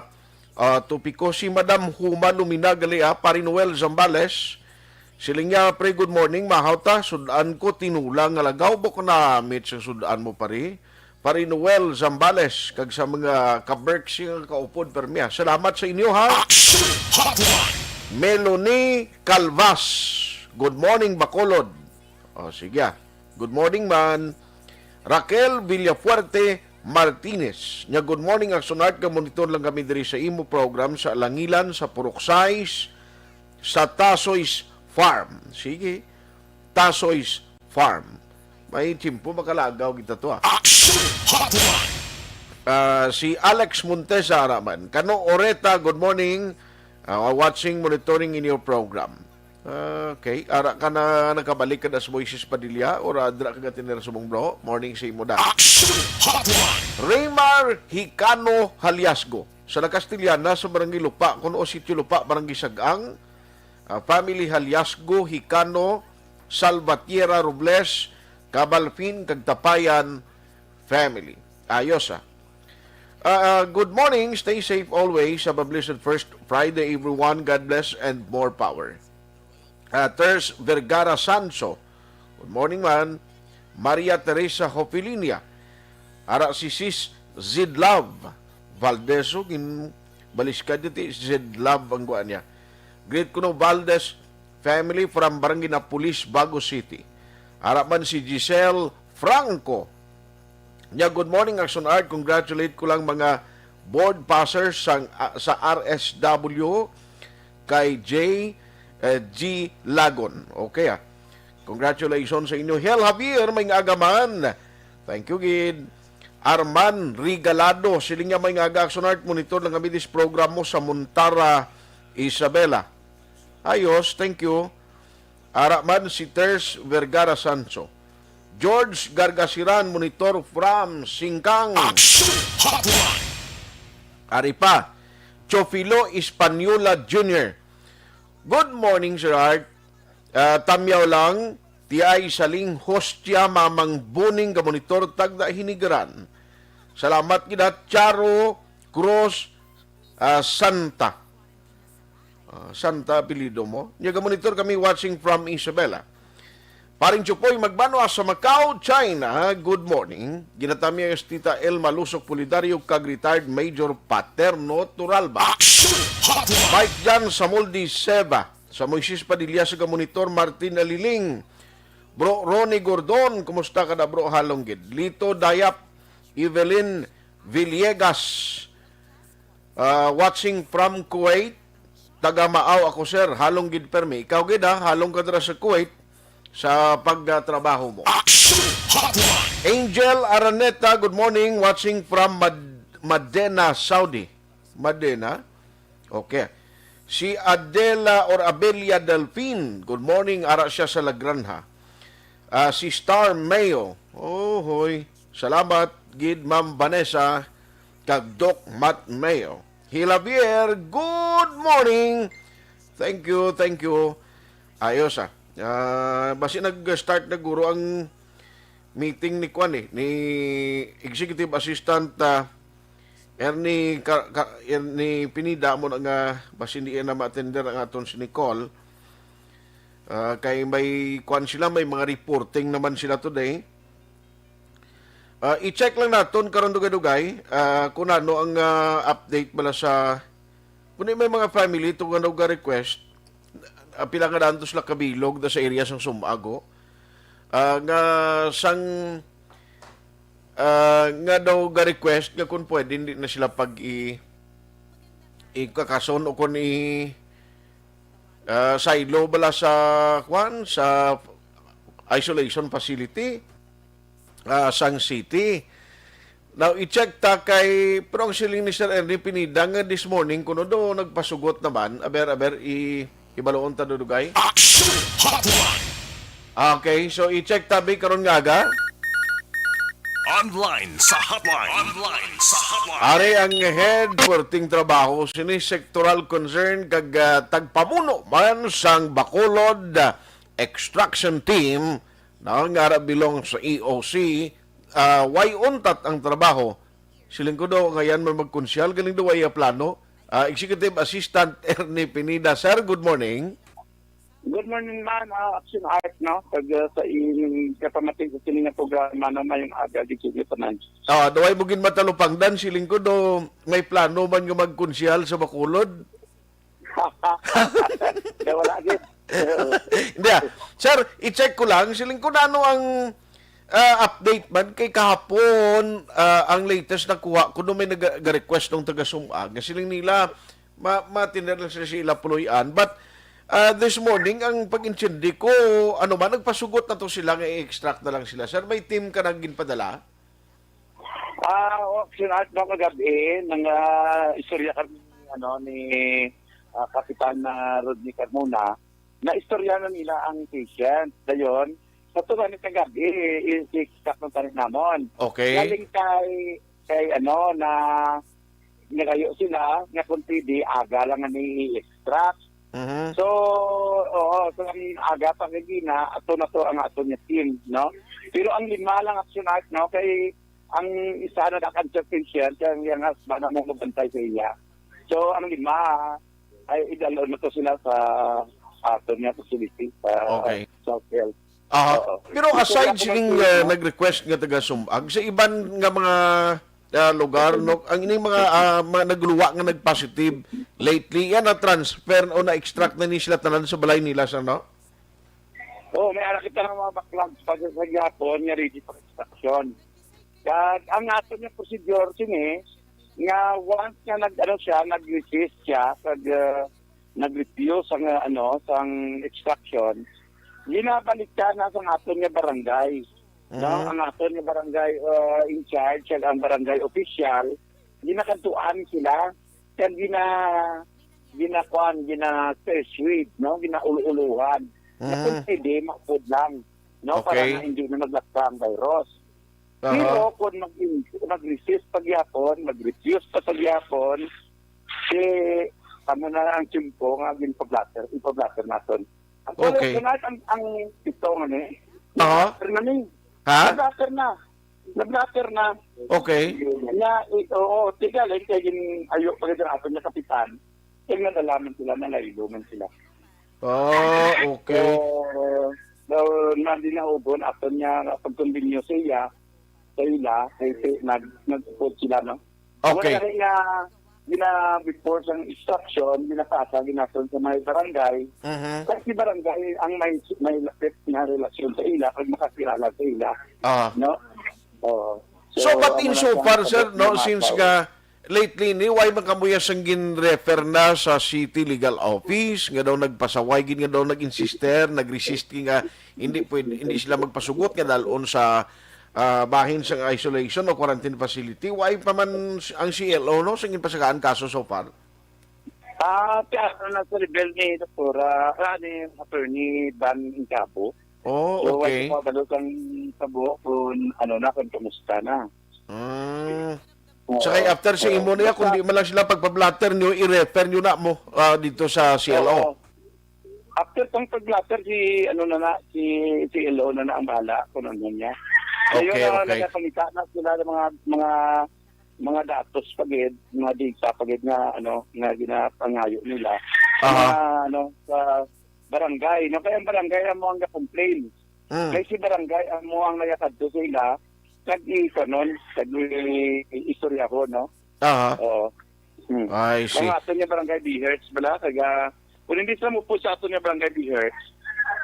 ah, topiko. Si Madam Huma Lumina gali, ah, Pare Noel Zambales. Siling niya, "Pre, good morning, mahaw ta. Sud-an ko tinola nga lagaw, buok namit sa sud-an mo, pare." Pare Noel Zambales, kag sa mga ka-Berks nga kaupod permi, ah. Salamat sa inyo, ha? Action Hotline. Melanie Calvas, "Good morning, Bacolod." O, sige, ah. Good morning man. Raquel Villafuerte Martinez, niya, "Good morning, Aksyon Art, nga monitor lang kami diri sa imo program sa Alangilan, sa Purok Sais, sa Tasoy's Farm." Sige, Tasoy's Farm. May tiyempo, makalagaw kita to, ah. Action Hotline. Ah, si Alex Montesa, ara man. Kano Oreta, good morning. Ah, watching, monitoring in your program. Okay. Ara ka na nakabalik ka das Moises Padilla or adra ka gatinera subong, bro? Morning sa imo da. Action Hotline! Raymar Hicano Haliasgo. Sa Nakastilyana, sa Barangay Lupa, kuno o Sitio Lupa, Barangay Sagang, ah, family Haliasgo, Hicano, Salvatierra, Robles, Cabalfin, kag Tapayan family. Ayos, ah. Ah, ah, good morning. Stay safe always. Have a blessed first Friday, everyone. God bless and more power. Ah, Ters Vergara Sanso. Good morning, man. Maria Teresa Hofilinia. Ara si Sis Zidlove Valdez. So, gin-, baliskad yun, ti, Zidlove ang kuha niya. Greet ko no Valdez family from Barangay Napoles, Bago City. Ara man si Giselle Franco. Nya, good morning, Action Art. Congratulate ko lang mga board passers sang, ah, sa R S W kay J, eh, G Lagon. Okay, ah. Congratulations sa inyo. Hel Javier, may nga aga man. Thank you, gid. Arman Regalado, siling niya may nga aga, Action Art, monitor lang kami this program mo sa Montara, Isabela. Ayos, thank you. Ara man si Ters Vergara Sancho. George Gargasiran, monitor from Singkang. Action Hotline! Ari pa, Chofilo Española Junior. Good morning, Sir Art. Ah, tamyaw lang, ti ay saling hostya, Mamang Buning, ga monitor, tagda Hinigaran. Salamat gid ha, Charo Cruz, ah, Santa. Ah, Santa apelyido mo. Nya, ga monitor kami, watching from Isabela. Paring Chupoy Magbanwa sa Macau, China. Good morning. Ginatamya si Tita Elma Lusok Pulidario kag retired Major Paterno Turalba. Action Hotline! Mike Jan Samuldi Seba sa Moises Padilla sa ga monitor, Martin Aliling. Bro Ronnie Gordon, kumusta ka na, bro? Halong gid. Lito Dayap, Evelyn Villegas. Ah, watching from Kuwait. Taga Maaw ako, sir. Halong gid permi. Ikaw gid, ha? Halong ka dira sa Kuwait sa pagtrabaho mo. Action Hotline! Angel Araneta, good morning. Watching from Mad-, Madena, Saudi. Madena? Okay. Si Adela or Abelia Delfin, good morning. Ara siya sa La Granja. Ah, si Star Mayo. Oh, hoy. Salamat gid, Ma'am Vanessa, kag Doc Matt Mayo. Hilabier, good morning. Thank you, thank you. Ayos, ah. Ah, basi nag-start na guro ang meeting ni kwan, eh, ni Executive Assistant, ah, Ernie Ka-, Ka-, Ernie Pineda mo na nga basi hindi na ma-attender ang aton si Nicole. Ah, kay may kwan sila, may mga reporting naman sila today. Ah, i-check lang naton karon dugay-dugay, ah, kung ano ang, ah, update bala sa, kung may mga family to nga nag-request, ah, pila nga daan to sila kabilog da sa area sang Sumago. Ah, nga sang, ah, nga daw ga-request nga kung pwede hindi na sila pag i-, ikakason o kung i-, ah, silo bala sa, kwan, sa isolation facility, ah, sang city. Now, i-check ta kay, pero ang siling ni Sir Ernie Pineda nga this morning, kuno do nagpasugot naman, aber, aber, i-, ibaluon ta dudugay. Action Hotline! Okay, so i-check ta, bi, karon nga aga. Online sa hotline. Online sa hotline. Ari ang head perting trabaho sini, sectoral concern kag, ah, tagpamuno man sang Bacolod, ah, extraction team na nga ara belong sa E O C, ah, way untat ang trabaho. Siling ko daw, ngayon man magkonsyal, galing daw ay plano. Ah, Executive Assistant Ernie Pineda. Sir, good morning. Good morning, man. Ah, Action Art, no? Pag, ah, sa inyong kapamati sa sini nga programa, no, mayong aga, di ko tanan. Ah, daw ay mo gin matalupangdan, siling ko daw may plano man nga magkonsyal sa Bacolod. Kaya wala, gid. Hindi, ah. Sir, i-check ko lang, siling ko na ano ang, ah, update man kay kahapon, ah, ang latest nakuha ko nung may nag-, nag-request ng taga Sumag. Siling nila, ma-, matindi lang sila sa ila puloy-an. But, ah, this morning, ang pag-intindi ko, ano man, nagpasugot na to sila nga i-extract na lang sila. Sir, may team ka nang ginpadala? Ah, o, Action Art, no, kagabi, nang, ah, istorya kami, ano, ni, ah, Kapitan, ah, Rodney Carmona. naistorya na nila ang patient. Dayon, sa tuwa ni kagabi, i-, i-extract ng tanik namon. Okay. Galing kay, kay ano, na nagayo sila, nga kung pwede, aga lang nga ni i-extract. Mhm. So, oo, so ang aga pa kagina, ato na to ang ato niya team, no? Pero ang lima lang action art, no? Kay ang isa na naka-uncertain siya, kaya ang iyang husband ang mabantay sa iya. So, ang lima, ay idalon na to sila sa ato niya facility, sa Okay. South Health. Aha. Oo. Pero aside Wala ko sining, man uh, nag-request nga taga Sumag, sa iban nga mga, uh, lugar, no, ang ining mga, uh, mga nagluwa nga nag-positive lately, yan na-transfer o na-extract na ni sila tanan sa balay nila, sir, no? Oo, may ara kita nga mga backlog pa sa gihapon nga ready for extraction. Kag ang ato nga procedure sini nga once nga nag-, ano siya, nag-resist siya, kag, uh, nag-refuse ang, uh, ano, sang extraction, ginabalik siya na sang aton nga barangay. No? Mhm. Ang aton nga barangay, uh, in charge, kag ang barangay official, ginakadtuan sila, kag gina-, ginakuan, gina-persuade, no? Ginaulo-ulohan. Na Mhm. kung pwede, maupod lang, no? Para Okay. na hindi na maglasa ang virus. Aha. Pero kung mag-, mag-resist pa gyapon, mag-refuse pa gyapon, si, ano na ang tiyempo nga ginpa-blotter, ipa-blotter naton. Actually, Okay. Tonight, ang, ang ito nga ni, Aha. na-blotter na ni. Ha? Na-blotter na. Na-blotter na. Okay. Na, i-, oo, tiga lang kay gin-, ayo pa gid ang aton nga kapitan. Kay nadala man sila, nalaylo man sila. Ah, okay. So, so, nandin na ugon, aton nga pagkumbinyo sa iya, sa ila, kay si-, nag-, nag-support sila, no? Okay. Wala na nga, gina-, before sang instruction, ginapasa, ginaton sa mga barangay. Mhm. Kasi barangay ang may, may lapit na relasyon sa ila, pag makakilala sa ila, Ah. no? Oo. So, So, but amo in na so siya far, ang sir, no, pagkakamasaw. Since nga lately ni, why man kamo ya sang gin-refer na sa City Legal Office, nga daw nagpasaway gid, nga daw nag-insister, nag-resist gid nga hindi pwede, hindi sila magpasugot nga dalon sa, ah, bahin sang isolation o quarantine facility? Why pa man s-, ang C L O, no, sang ginpasagaan kaso so far? Ah, kaya ano na sa level ni Doktora, ah, ni Attorney Dan Incabo. Oh, So, okay. wala ko kabalo sang tabo kung ano na, kung kamusta na. Mm. Oo. Sa kay after sa imo Oo. niya, kung Basta di man lang sila pagpa-blotter nyo, i-refer nyo na mo, ah, dito sa C L O. Oo. After pang pag-blotter, si, ano na na, si C L O na na ang bahala kung ano niya. Okay, Ngayon, ah, okay. nagapangita na sila ng mga, mga, mga datos pa gid, mga data pa gid nga, ano, nga ginapangayo nila. Sa Aha. mga, ano, sa barangay, no? Kaya ang barangay amo ang ga-complain. Mm. Kay si barangay amo ang nagakadto sa ila, kag i-, kanon, kag i-, i-, istoryahon, no? Aha. Oo. Hmm. I see. Ang aton nga barangay B H E R S bala, kag, ah, kung hindi sila mupod sa aton nga barangay B H E R S,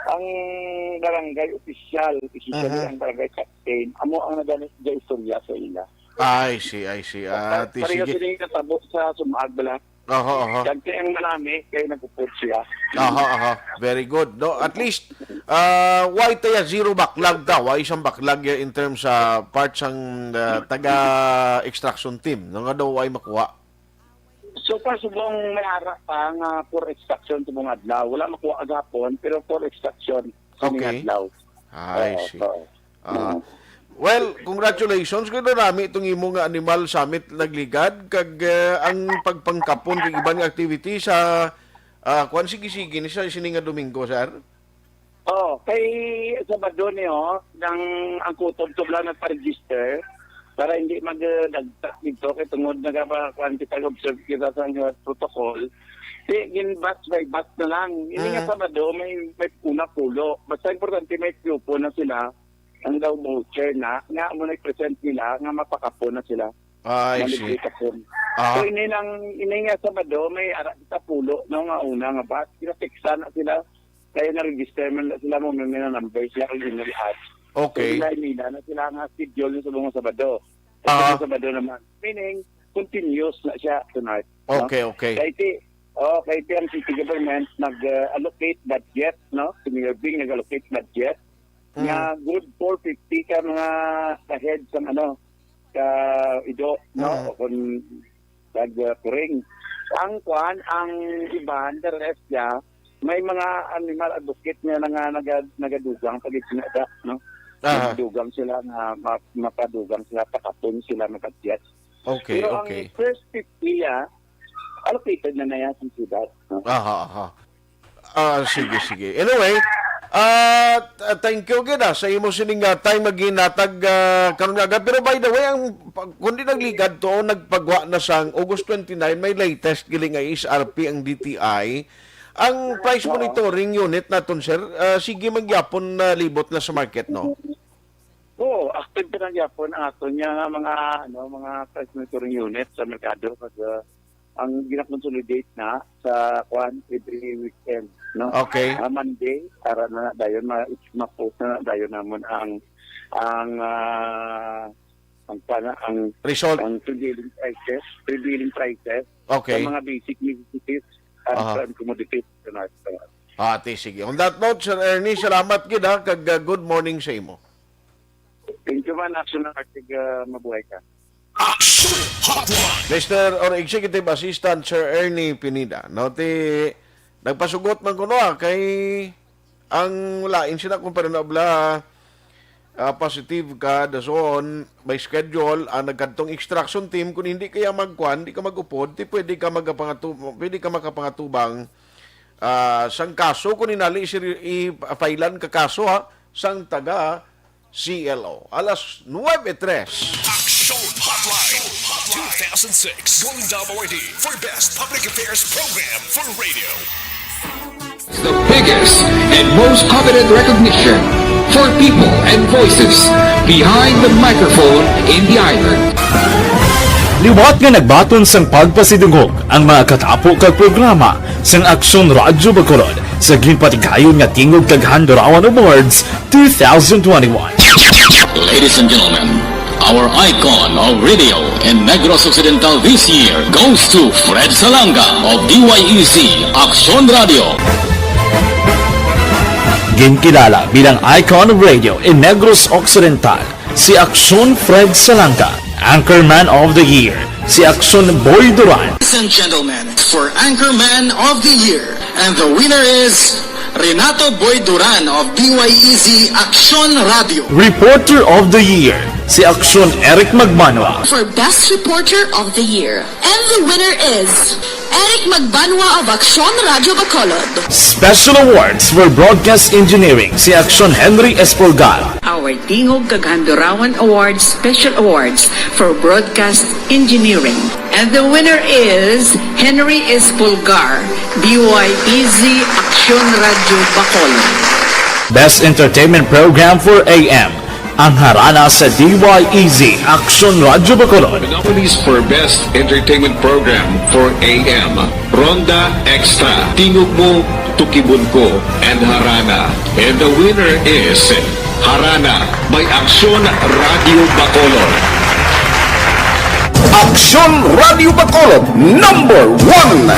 ang barangay opisyal, especially Mhm. ang barangay captain, amo ang nagani-, nag-istorya sa ila. I see, I see. Basta Ah, ti-, pareho sige. sila yung natabo sa Sumaag bala. Aha, aha. Dagti ang malami kay nagupod siya. Aha, aha. Very good, no? At least, ah, why taya zero backlog ta? Why isang backlog ya in terms sa part sang, ah, taga extraction team? No, nga daw why makuha? So far, subong may ara pa nga for extraction subong adlaw. Wala makuha agapon, pero for extraction sining Okay. adlaw. I Oo, see. oo. Ah, Mm. well, congratulations, Kuya Rami, itong imo nga Animal Summit nagligad, kag, eh, ang pagpangkapon kag iban nga activity sa, ah, kwan, sige-sige ni sa sini nga Domingo, sir? Oh, kay Sabado ni, oh, nang ang kutob to lang nagpa-register para hindi mag, eh, dagta dito kay tungod nagapa-, kwan kita, observe kita sa protocol. Di, gin batch by batch na lang. Ini nga Mm. Sabado, may, may una pulo. Basta importante, may grupo na sila. Ang daw voucher na, nga amo na i-present nila, nga mapakapon na sila. Ah, I see. Malibre kapon. Ah. So, ini lang, ini nga Sabado, may ara kita pulo, no, nga una nga batch. Pinatiksa na sila. Kaya na-register man na sila, mo, may, may na number siya, kung email ads. Okay. So, nila, nila na sila nga schedule sa mga Sabado. Sa Ah. mga Sabado naman. Meaning, continuous na siya tonight, no? Okay, okay. Kay ti, oh, kay ti ang city government nag, uh, allocate budget, no? Si Mayor Bing nag-allocate budget Mm. nga good four fifty ka mga ka-head sang, ano, ka Ido, no? Mm. O kung nag, uh, Kuring. Ang kwan, ang iban, the rest niya, may mga animal advocate nga nga naga-, nagadugang pag itinada, no? Aha. Nagadugang sila nga ma-, mapadugang sila, pakapon sila, makadyat. Okay, Pero ang okay. First fifty, ah, allocated na na yan sa siyudad, no? Aha, aha. Ah, sige, sige. Anyway, ah, t-, thank you gid, ah, sa imo sining, ah, time nga ginatag, ah, karon nga aga. Pero by the way, ang pa-, kung di nagligad to, nagpagwa na sang August twenty-nine, may latest gili nga S R P ang D T I. Ang price Oo. monitoring unit naton, sir, ah, sige man gyapon na libot na sa market, no? Oo, active pa lang gyapon ang aton nga mga, ano, mga price monitoring unit sa merkado. Kag, ah, ang gina-consolidate na sa, kwan, every weekend, no? Okay. Ah, Monday, ara na na dayon, ma-, ma-post na na dayon namon ang, ang, ah, ang, kwan, ang, Result. ang prevailing prices, prevailing prices Okay. sa mga basic necessities and Aha. and commodities. Ano, ito. Ah, ti, sige. On that note, Sir Ernie, salamat gid, ha, kag, ah, good morning sa imo. Thank you man, Action Arctic, ah, mabuhay ka. Action Hotline. Mister or Executive Assistant Sir Ernie Pineda, no, ti nagpasugot man kuno, ah, kay ang lain sila kung paano na bala, ah, positive ka dason by schedule ang nagkadtong extraction team, kung hindi kaya magkuan, di ka mag-upod, ti pwede ka magapangatu-, pwede ka makapangatubang, ah, sang kaso kung inali si i-filean ka kaso, ha, sang taga C L O. Alas nuwebe tres. Action Hotline two thousand six Golden Dome Awardee for Best Public Affairs Program for Radio. The biggest and most coveted recognition for people and voices behind the microphone in the island. Liwat nga nagbaton sang pagpasidungog ang mga katapo kag programa sang Aksyon Radyo Bacolod sa ginpatigayon nga Tingog kag Handurawan Awards two thousand twenty-one. Ladies and gentlemen, our icon of radio in Negros Occidental this year goes to Fred Salanga of D Y E Z Aksyon Radio. Ginkilala bilang icon of radio in Negros Occidental si Aksyon Fred Salanga, Anchorman of the Year si Aksyon Boy Duran. Ladies and gentlemen, for Anchorman of the Year, and the winner is Renato Boy Duran of D Y E Z Aksyon Radio. Reporter of the Year si Aksyon Eric Magbanwa. For Best Reporter of the Year, and the winner is Eric Magbanwa of Aksyon Radyo Bacolod. Special Awards for Broadcast Engineering si Aksyon Henry Espolgar. Our Tingog kag Handurawan Awards Special Awards for Broadcast Engineering. And the winner is Henry Espolgar, D Y E Z Aksyon Radyo Bacolod. Best Entertainment Program for A M, ang harana sa D Y E Z Aksyon Radyo Bacolod. Nominees for Best Entertainment Program for A M, Ronda Extra, Tingog Mo, Tukibon Ko, and Harana. And the winner is Harana by Aksyon Radio Bacolod. Aksyon Radio Bacolod, number one.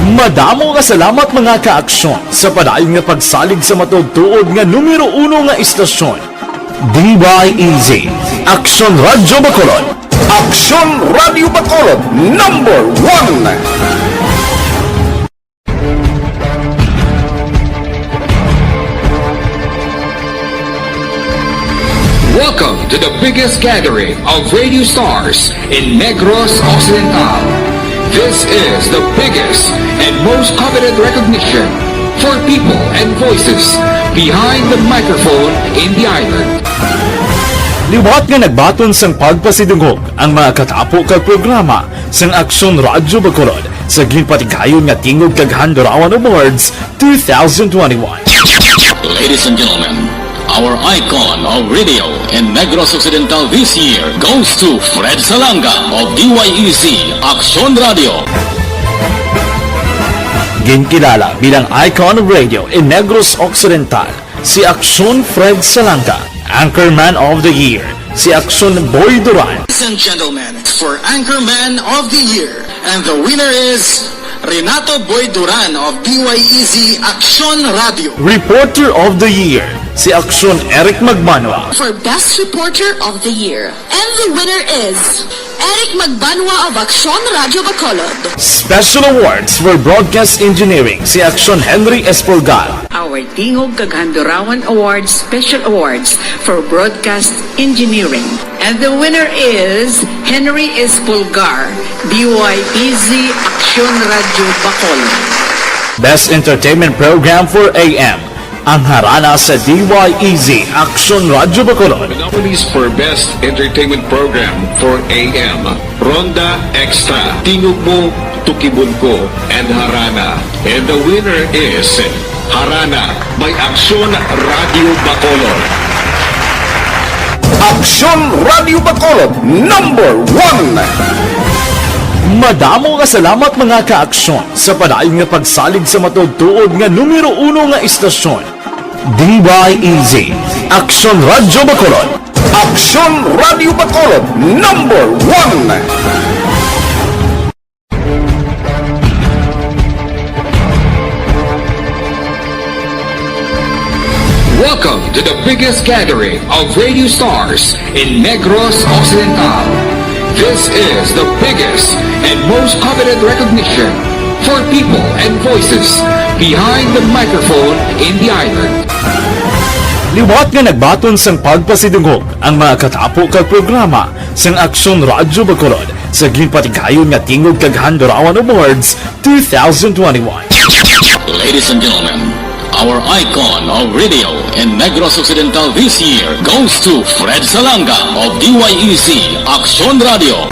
Madamo nga salamat, mga ka-aksyon, sa padayon nga pagsalig sa matuod-tuod nga numero uno nga istasyon. D Y E Z, Aksyon Radyo Bacolod. Aksyon Radyo Bacolod, number one. Welcome to the biggest gathering of radio stars in Negros Occidental. This is the biggest and most coveted recognition for people and voices behind the microphone in the island. Liwat nga nagbaton sang pagpasidungog ang mga katapo kag programa sang Aksyon Radyo Bacolod sa ginpatigayon nga Tingog kag Handurawan Awards two thousand twenty-one. Ladies and gentlemen, our icon of radio in Negros Occidental this year goes to Fred Salanga of D Y E Z Aksyon Radio. Ginkilala bilang icon of radio in Negros Occidental si Aksyon Fred Salanga, Anchorman of the Year si Aksyon Boy Duran. Ladies and gentlemen, for Anchorman of the Year, and the winner is Renato Boy Duran of D Y E Z Aksyon Radio. Reporter of the Year si Aksyon Eric Magbanwa. For Best Reporter of the Year, and the winner is Eric Magbanwa of Aksyon Radyo Bacolod. Special Awards for Broadcast Engineering, si Aksyon Henry Espolgar. Our Tingog kag Handurawan Awards Special Awards for Broadcast Engineering. And the winner is Henry Espolgar, D Y E Z, Aksyon Radyo Bacolod. Best Entertainment Program for A M, Ang Harana sa D Y E Z, Aksyon Radyo Bacolod. Nominees for Best Entertainment Program for A M, Ronda Extra, Tingog Mo, Tukibon Ko, and Harana. And the winner is Harana by Aksyon Radyo Bacolod. Aksyon Radyo Bacolod, number one. Madamo nga salamat, mga ka-aksyon, sa padayon nga pagsalig sa matuod-tuod nga numero uno nga istasyon, D Y E Z, Aksyon Radyo Bacolod. Aksyon Radyo Bacolod, number one. Welcome to the biggest gathering of radio stars in Negros Occidental. This is the biggest and most coveted recognition for people and voices behind the microphone in the island. Liwat nga nagbaton sang pagpasidungog ang mga katapo kag programa sang Aksyon Radyo Bacolod sa ginpatigayon nga Tingog kag Handurawan Awards two thousand twenty-one. Ladies and gentlemen, our icon of radio in Negros Occidental this year goes to Fred Salanga of D Y E Z Aksyon Radio.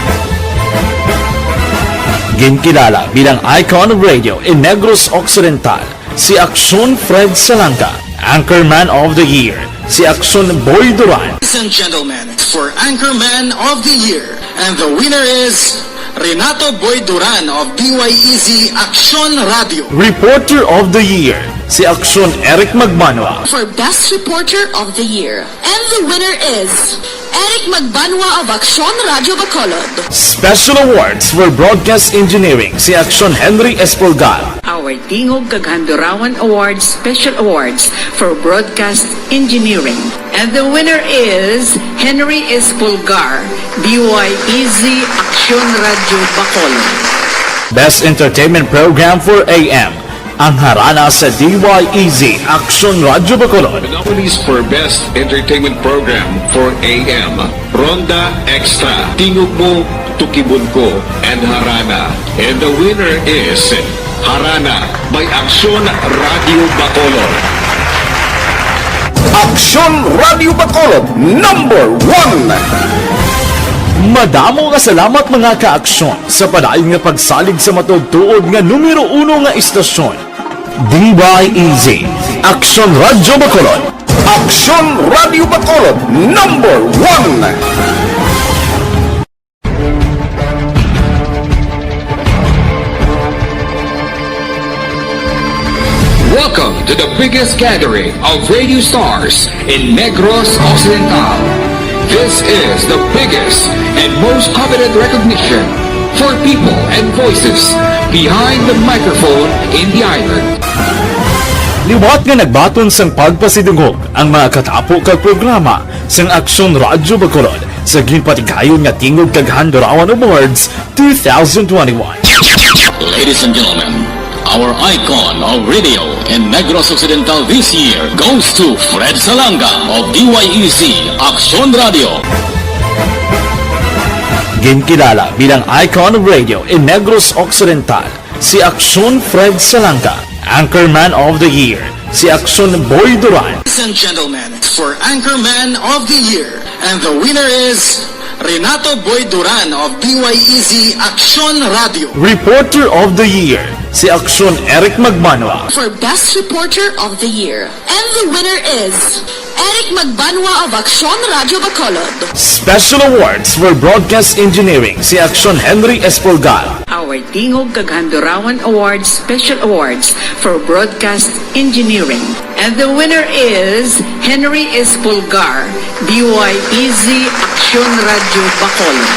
Ginkilala bilang icon of radio in Negros Occidental, si Aksyon Fred Salanga. Anchorman of the Year, si Aksyon Boy Duran. Ladies and gentlemen, for Anchorman of the Year, and the winner is Renato Boy Duran of D Y E Z Aksyon Radio. Reporter of the Year, si Aksyon Eric Magbanwa. For Best Reporter of the Year, and the winner is Eric Magbanwa of Aksyon Radyo Bacolod. Special Awards for Broadcast Engineering, si Aksyon Henry Espolgar. Our Tingog kag Handurawan Awards Special Awards for Broadcast Engineering. And the winner is Henry Espolgar, D Y E Z Aksyon Radyo Bacolod. Best Entertainment Program for A M, Ang Harana sa D Y E Z Aksyon Radyo Bacolod. Nominees for Best Entertainment Program for A M, Ronda Extra, Tingog Mo, Tukibon Ko, and Harana. And the winner is Harana by Aksyon Radio Bacolod. Aksyon Radio Bacolod, number one. Madamo nga salamat, mga ka-aksyon, sa padayon nga pagsalig sa matuod-tuod nga numero uno nga istasyon, D Y E Z, Aksyon Radyo Bacolod. Aksyon Radyo Bacolod, number one. Welcome to the biggest gathering of radio stars in Negros Occidental. This is the biggest and most coveted recognition for people and voices behind the microphone in the island. Liwat nga nagbaton sang pagpasidungog ang mga katapo kag programa sang Aksyon Radyo Bacolod sa ginpatigayon nga Tingog kag Handurawan Awards two thousand twenty-one. Ladies and gentlemen, our icon of radio in Negros Occidental this year goes to Fred Salanga of D Y E Z Aksyon Radio. Ginkilala bilang icon of radio in Negros Occidental, si Aksyon Fred Salanga. Anchorman of the Year, si Aksyon Boy Duran. Ladies and gentlemen, for Anchorman of the Year, and the winner is Renato Boy Duran of D Y E Z Aksyon Radio. Reporter of the Year, si Aksyon Eric Magbanwa. For Best Reporter of the Year, and the winner is Eric Magbanwa of Aksyon Radyo Bacolod. Special Awards for Broadcast Engineering, si Aksyon Henry Espolgar. Our Tingog kag Handurawan Awards Special Awards for Broadcast Engineering. And the winner is Henry Espolgar, D Y E Z Aksyon Radyo Bacolod.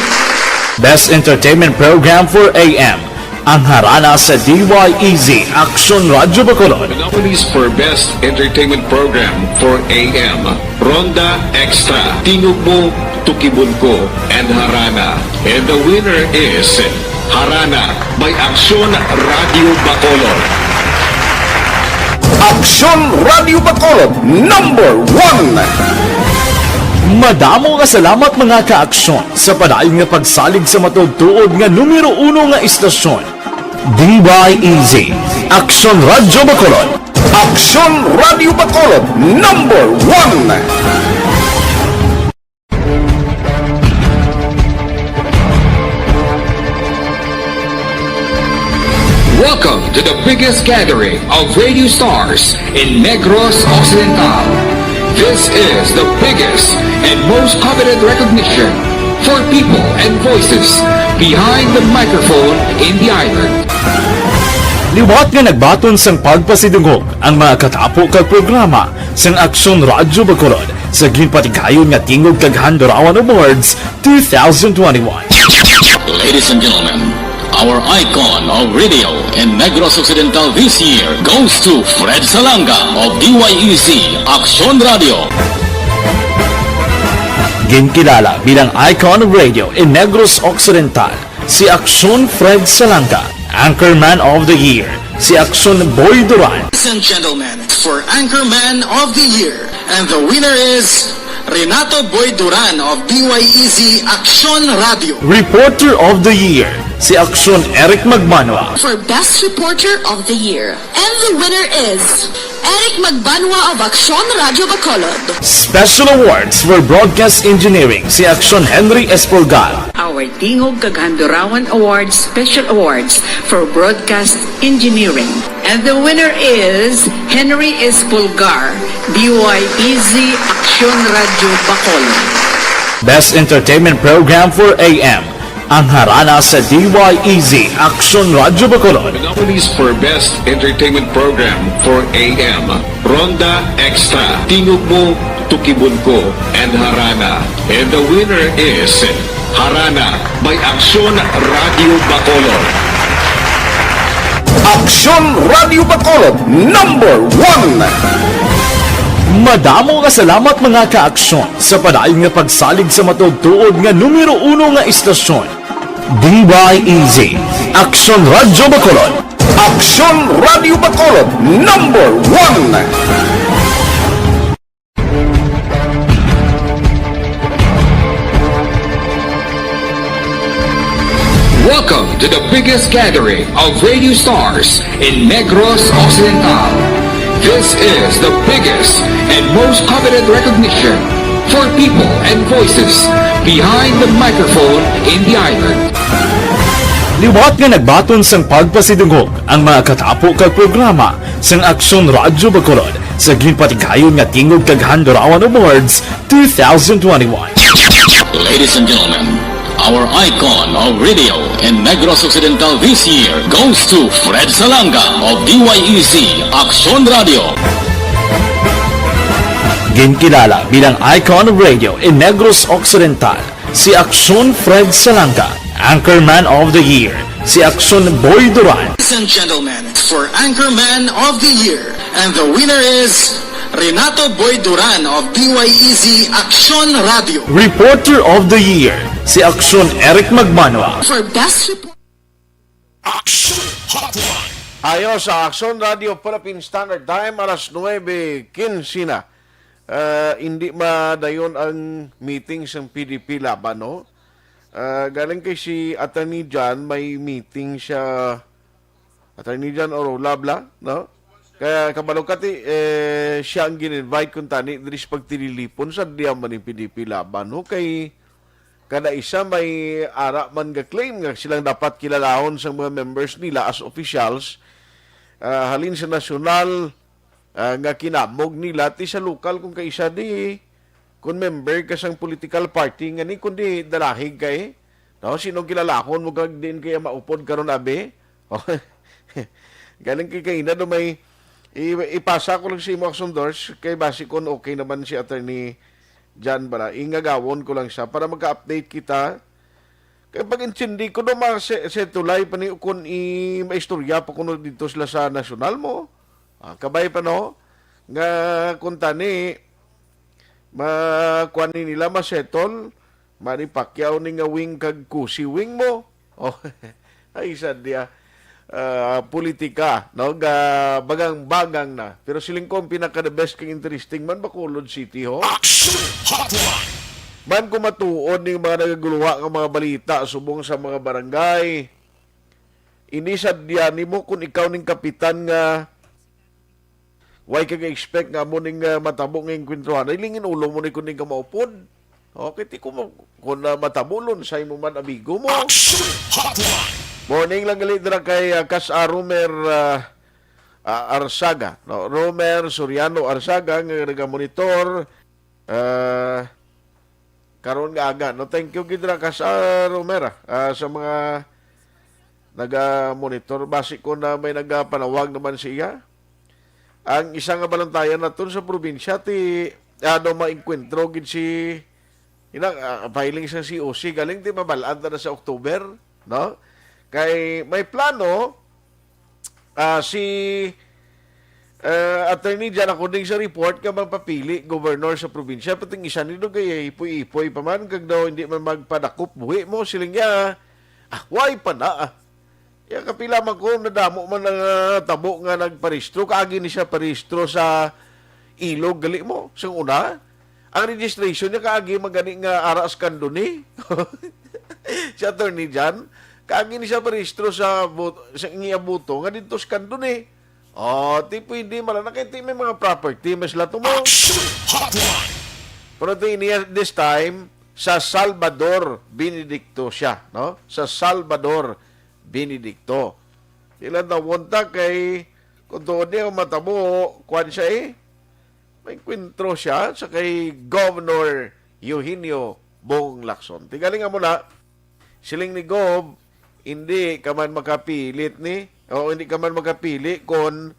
Best Entertainment Program for A M, Ang Harana sa D Y E Z Aksyon Radyo Bacolod. The nominees for Best Entertainment Program for A M, Ronda Extra, Tingog Mo, Tukibon Ko, and Harana. And the winner is Harana by Aksyon Radio Bacolod. Aksyon Radio Bacolod, number one. Madamo nga salamat, mga ka-aksyon, sa padayon nga pagsalig sa matuod-tuod nga numero uno nga istasyon, D Y E Z, Aksyon Radio Bacolod. Aksyon Radio Bacolod, number one. Welcome to the biggest gathering of radio stars in Negros Occidental. This is the biggest and most coveted recognition for people and voices behind the microphone in the island. Liwat nga nagbaton sang pagpasidungog ang mga katapo kag programa sang Aksyon Radyo Bacolod sa ginpatigayon nga Tingog kag Handurawan Awards two thousand twenty-one. Ladies and gentlemen, our icon of radio in Negros Occidental this year goes to Fred Salanga of D Y E Z Aksyon Radio. Ginkilala bilang icon of radio in Negros Occidental si Aksyon Fred Salanga, Anchorman of the Year si Aksyon Boy Duran. Ladies and gentlemen, for Anchorman of the Year, and the winner is Renato Boy Duran of D Y E Z Aksyon Radio. Reporter of the Year si Aksyon Eric Magbanwa. For Best Reporter of the Year, and the winner is Eric Magbanwa of Aksyon Radio Bacolod. Special Awards for Broadcast Engineering si Aksyon Henry Espolgar. Our Tingog kag Handurawan Awards Special Awards for Broadcast Engineering. And the winner is Henry Espolgar, D Y E Z Aksyon Radio Bacolod. Best Entertainment Program for A M, ang Harana sa D Y E Z Aksyon Radio Bacolod. The nominees for Best Entertainment Program for A M, Ronda Extra, Tingog Mo, Tukibon Ko, and Harana. And the winner is Harana by Aksyon Radio Bacolod. Aksyon Radio Bacolod, number one. Madamo nga salamat, mga ka-aksyon, sa padayon nga pagsalig sa matuod-tuod nga numero uno nga istasyon, D Y E Z, Aksyon Radio Bacolod. Aksyon Radio Bacolod, number one. Welcome to the biggest gathering of radio stars in Negros Occidental. This is the biggest and most coveted recognition for people and voices behind the microphone in the island. Liwat nga nagbaton sang pagpasidungog ang mga katapo kag programa sang Aksyon Radyo Bacolod sa ginpatigayon nga Tingog kag Handurawan Awards two thousand twenty-one. Ladies and gentlemen, our icon of radio in Negros Occidental this year goes to Fred Salanga of D Y E Z Aksyon Radio. Ginkilala bilang icon of radio in Negros Occidental si Aksyon Fred Salanga, Anchorman of the Year si Aksyon Boy Duran. Ladies and gentlemen, for Anchorman of the Year, and the winner is Renato Boy Duran of D Y E Z Aksyon Radio. Reporter of the Year si Aksyon Eric Magbanwa. For best report. Action Hotline. Ayo sa Aksyon Radio Philippine Standard Time, alas nuebe quince na. Ah, hindi madayon ang meeting sa P D P Laban, no? Ah, galing kay si Attorney John, may meeting siya, Attorney John Orola, bla, no? Kaya kabalo ka ti, eh, siya ang gin-invite kung tani diri sa pagtililipon sa diya man yung P D P Laban, no? Kay kada isa may ara man ga claim nga silang dapat kilalahon sa mga members nila as officials, ah, halin sa nasyonal, ah, nga kinamog nila ti sa lokal kung kaisa di, kung member ka sang political party nga ni, kundi dalahig kay, no, sino kilalahon mo kag diin kaya maupod karon, abi? Galing kay kaina do may i-, ipasa ko lang sa imo, Aksyon Dors, kay basi kon okay naman si Attorney John bala, ingagawon ko lang siya para magka-update kita. Kay pag-intindi ko do, mga se-, setulay pa ni ukon i-, maistorya pa kuno dito sila sa nasyonal mo. Ah, kabay pa, no? Nga kung tani, ma-, kuan ni nila, ma-settle, Manny Pacquiao ni nga wing kag Kusi wing mo. Oh, ay, sadya. Ah, politika, no? Ga-, bagang-bagang na. Pero siling ko, ang pinaka-the best kag interesting man, Bacolod City, ho? Action Hotline! Man, kung matuod ning mga nagaguluha nga mga balita subong sa mga barangay, hindi sadya nimo kung ikaw ning kapitan nga way ka ga-expect nga amo ning, ah, matabo nga engkwentruhan. Ay, lingin ulo mo ni kung di ka maupod. Okay, ti ko mo, kung, ah, matabo, lunsay mo man, amigo mo. Action Hotline! Morning lang gali dira kay, ah, Kas-, ah, Romer, ah, ah, Arsaga, no? Romer Soriano Arsaga nga nagamonitor, ah, karon nga aga, no? Thank you gid ra, Kas-, ah, Romer, ah, ah, sa mga naga-monitor. Basi ko na may nagapanawag naman siya. Ang isa nga balantayan naton sa probinsya, ti, ano, maengkwentro gid si, ina, ah, filing sa C O C, galing ti mabal-an ta na sa October, no? Kay may plano, ah, si, eh, Attorney Jan, according sa report, nga magpapili gobernador sa probinsya, pati ang isa ni daw kay ipoy-ipoy pa man, kag daw hindi man magpadakop buhi mo, siling niya, ah, why pa na, ah? Ya, kapila man ko, nadamo man ang, ah, tabo nga nagparehistro, kaagi ni siya parehistro sa ilog, gali mo, sang una. Ang registration niya kaagi magani nga ara sa Candoni. Si Attorney Jan, kaagi ni siya parehistro sa bot-, sa iya boto nga didto sa Candoni. Oh, ti pwede man na kay ti may mga property, mas lato mo. Action Hotline! Pero ti niya this time, sa Salvador Benedicto siya, no? Sa Salvador Benedicto. Sila nawon ta kay, kung tuod niya matabo, kuwan siya eh. May kwentro siya sa kay Governor Eugenio Bong Lacson. Ti gali nga mo na, siling ni Gov, hindi ka man makapilit ni, o hindi ka man makapili kon,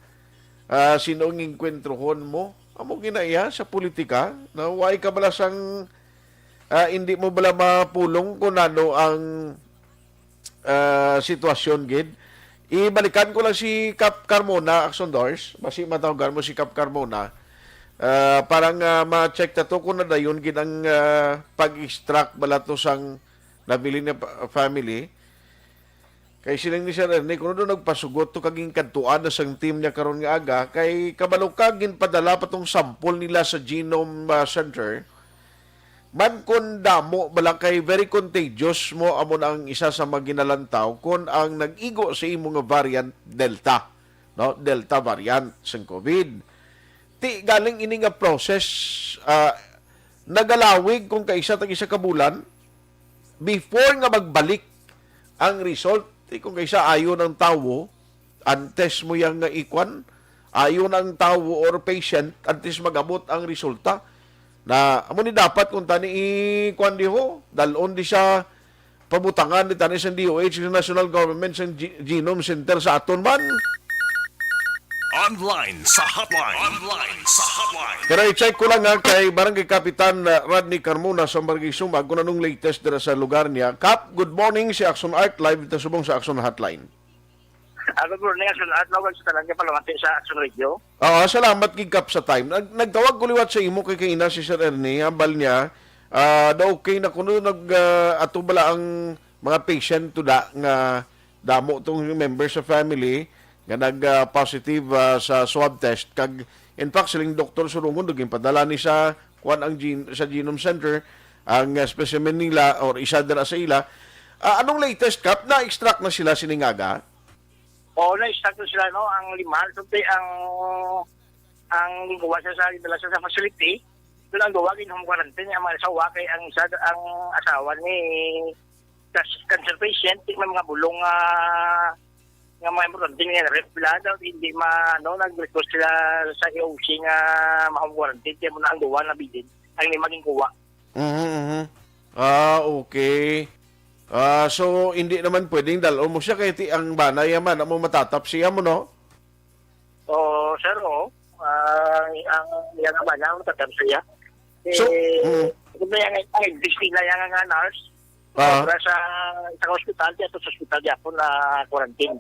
ah, sino ang engkwentruhon mo. Amo gina iya sa politika, na why ka bala sang, ah, hindi mo bala mapulong kung ano ang, ah, sitwasyon gid. Ibalikan ko lang si Kap Carmona, Aksondors. Basi matawagan mo si Kap Carmona. Ah, para nga ma-check ta to kung nadayon gid ang, ah, pag-extract bala to sang nabilin nga pa-, family. Kay siling ni Sir Ernie, kuno daw nagpasugot to kag ginkadtuan na sang team niya karon nga aga, kay kabalo ka, ginpadala pa tong sample nila sa Genome, ah, Center. Man kon damo bala kay very contagious mo, amo na ang isa sa maginalantaw kon ang nag-igo sa imo nga variant Delta, no? Delta variant sang COVID. Ti galing ini nga process, ah, nagalawig kung kaisa tag isa ka bulan before nga magbalik ang result. Ti kung kaisa ayo ng tawo, antes mo yang nga ikwan, ayo ng tawo or patient, antes mag-abot ang resulta. Na, amo ni dapat kung tani ikwan di ho, dalon di sa pabutangan ni tani sa D O H, sa national government, sa G-, Genome Center sa aton man. Online sa hotline. Online sa hotline. Pero i-check ko lang nga kay Barangay Kapitan, uh, Rodney Carmona sa Barangay Sumag kung anong latest dira sa lugar niya. Kap, good morning. Si Action Art live ta subong sa Action Hotline. Ah, good morning, Action Art. Nawag sa tanan nga palamati sa Action Radio. Oo, salamat gid, Kap, sa time. Nag-, nagtawag ko liwat sa imo kay kaina si Sir Ernie, hambal niya, ah, daw okay na kuno nag, ah, ato bala ang mga patient to da nga damo tong member sa family nga nag, ah, positive, ah, sa swab test. Kag, in fact, siling Doktor Surungon, naging padala ni sa, kuwan, ang gen-, sa Genome Center, ang, ah, specimen nila or isa dira sa ila. Ah, anong latest, Kap? Na-extract na sila sining aga? Oo, na-extract na sila, no? Ang lima, siyempre, ang, ang ginkuha siya sa, gidala siya sa facility, doon ang duwa, gin-home quarantine, ang mga asawa, kay ang isa, ang asawa ni cas-, cancer patient, di may mga bulong nga, nga mga importante nga ref sila, daw hindi ma-, ano, nag-request sila sa E O C nga ma-home quarantine, kaya mo na ang duwa na bilin, ang lima ginkuha. Mhm, mhm. Ah, okay. Ah, so, hindi naman pwedeng dalon mo siya kay ti ang bana yaman amo matatap siya mo, no? Oo, sir, oo. Ah, ang iya nga bana, matatap siya. So, eh, mm. Kung may ang, ang existing na iya nga nurse, Ah. Sobra sa isang hospital, di ato sa hospital, di ako na quarantine.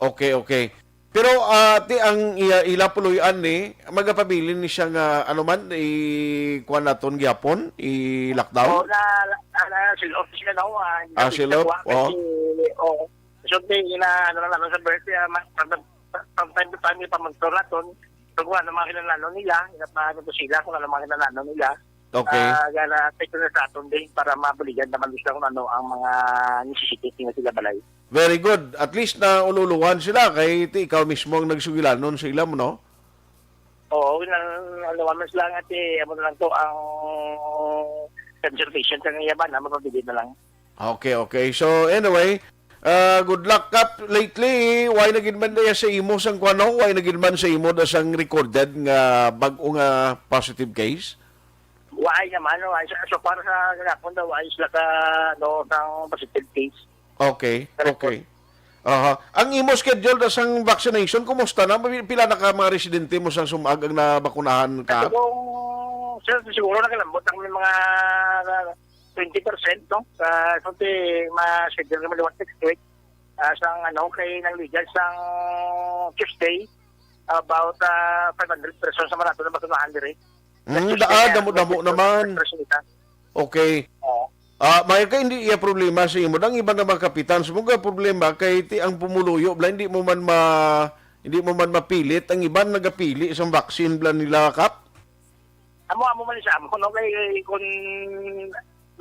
Okay, okay. Pero, ah, ti ang iya, ila puloy-an ni, magapabilin ni siya nga, ano man, i-, kuwan naton gihapon, i-lockdown? Oo, na, na, na, sila, office na daw, ah, hindi Ah, na sila, pwede kuha, oh. Kasi, oo. So, di, ina, ano na lang sa birthday, ah, ma-, from, from time to time, ipamonitor naton. So, kung ano mga kinalanon nila, ina pa, ano to sila, kung ano mga kinalanon nila. Okay. Ah, gana, take na sa aton din para mabuligan naman sila kung ano ang mga necessities nga sila balay. Very good. At least na ululuhan sila kay ti ikaw mismo ang nagsugilanon sa ilam, no? Oo, nang, ano, man sila nga ti, amo na lang to ang conservation sa ngayaban, ah, mapabilin na lang. Okay, okay. So, anyway, ah, good luck, Kap. Lately, why na gid man diya sa imo sang kuwano? Why na gid man sa imo da sang recorded nga bag-o nga positive case? Why naman, why? So, so far sa gahapon daw, why sila ka, ano, sang positive case? Okay, Correct. okay. Aha. Ang imo schedule da sang vaccination, kumusta na? Mabi-, pila na ka mga residente mo sang sumag ang nabakunahan ka? Katong, sir, siguro nakalambot ang may mga twenty percent, no? Sa, sa ti, ma-schedule naman liwat next week. Ah, sang, ano, kay nang legal sang Tuesday, about, ah, five hundred persons sa Marato na bakunahan diri. Mm, Sa da-, ah, Tuesday, damo-damo naman. Persons ita. Okay. Oo. Ah, may ka hindi iya problema sa imo. Ang iba nga mga kapitan, sa mga problema kay ti ang pumuluyo, bla, hindi mo man ma-, hindi mo man mapilit. Ang iban nagapili sa vaccine, bla, nila, Kap? Amo, amo man sa amo, no? Kay, kay kung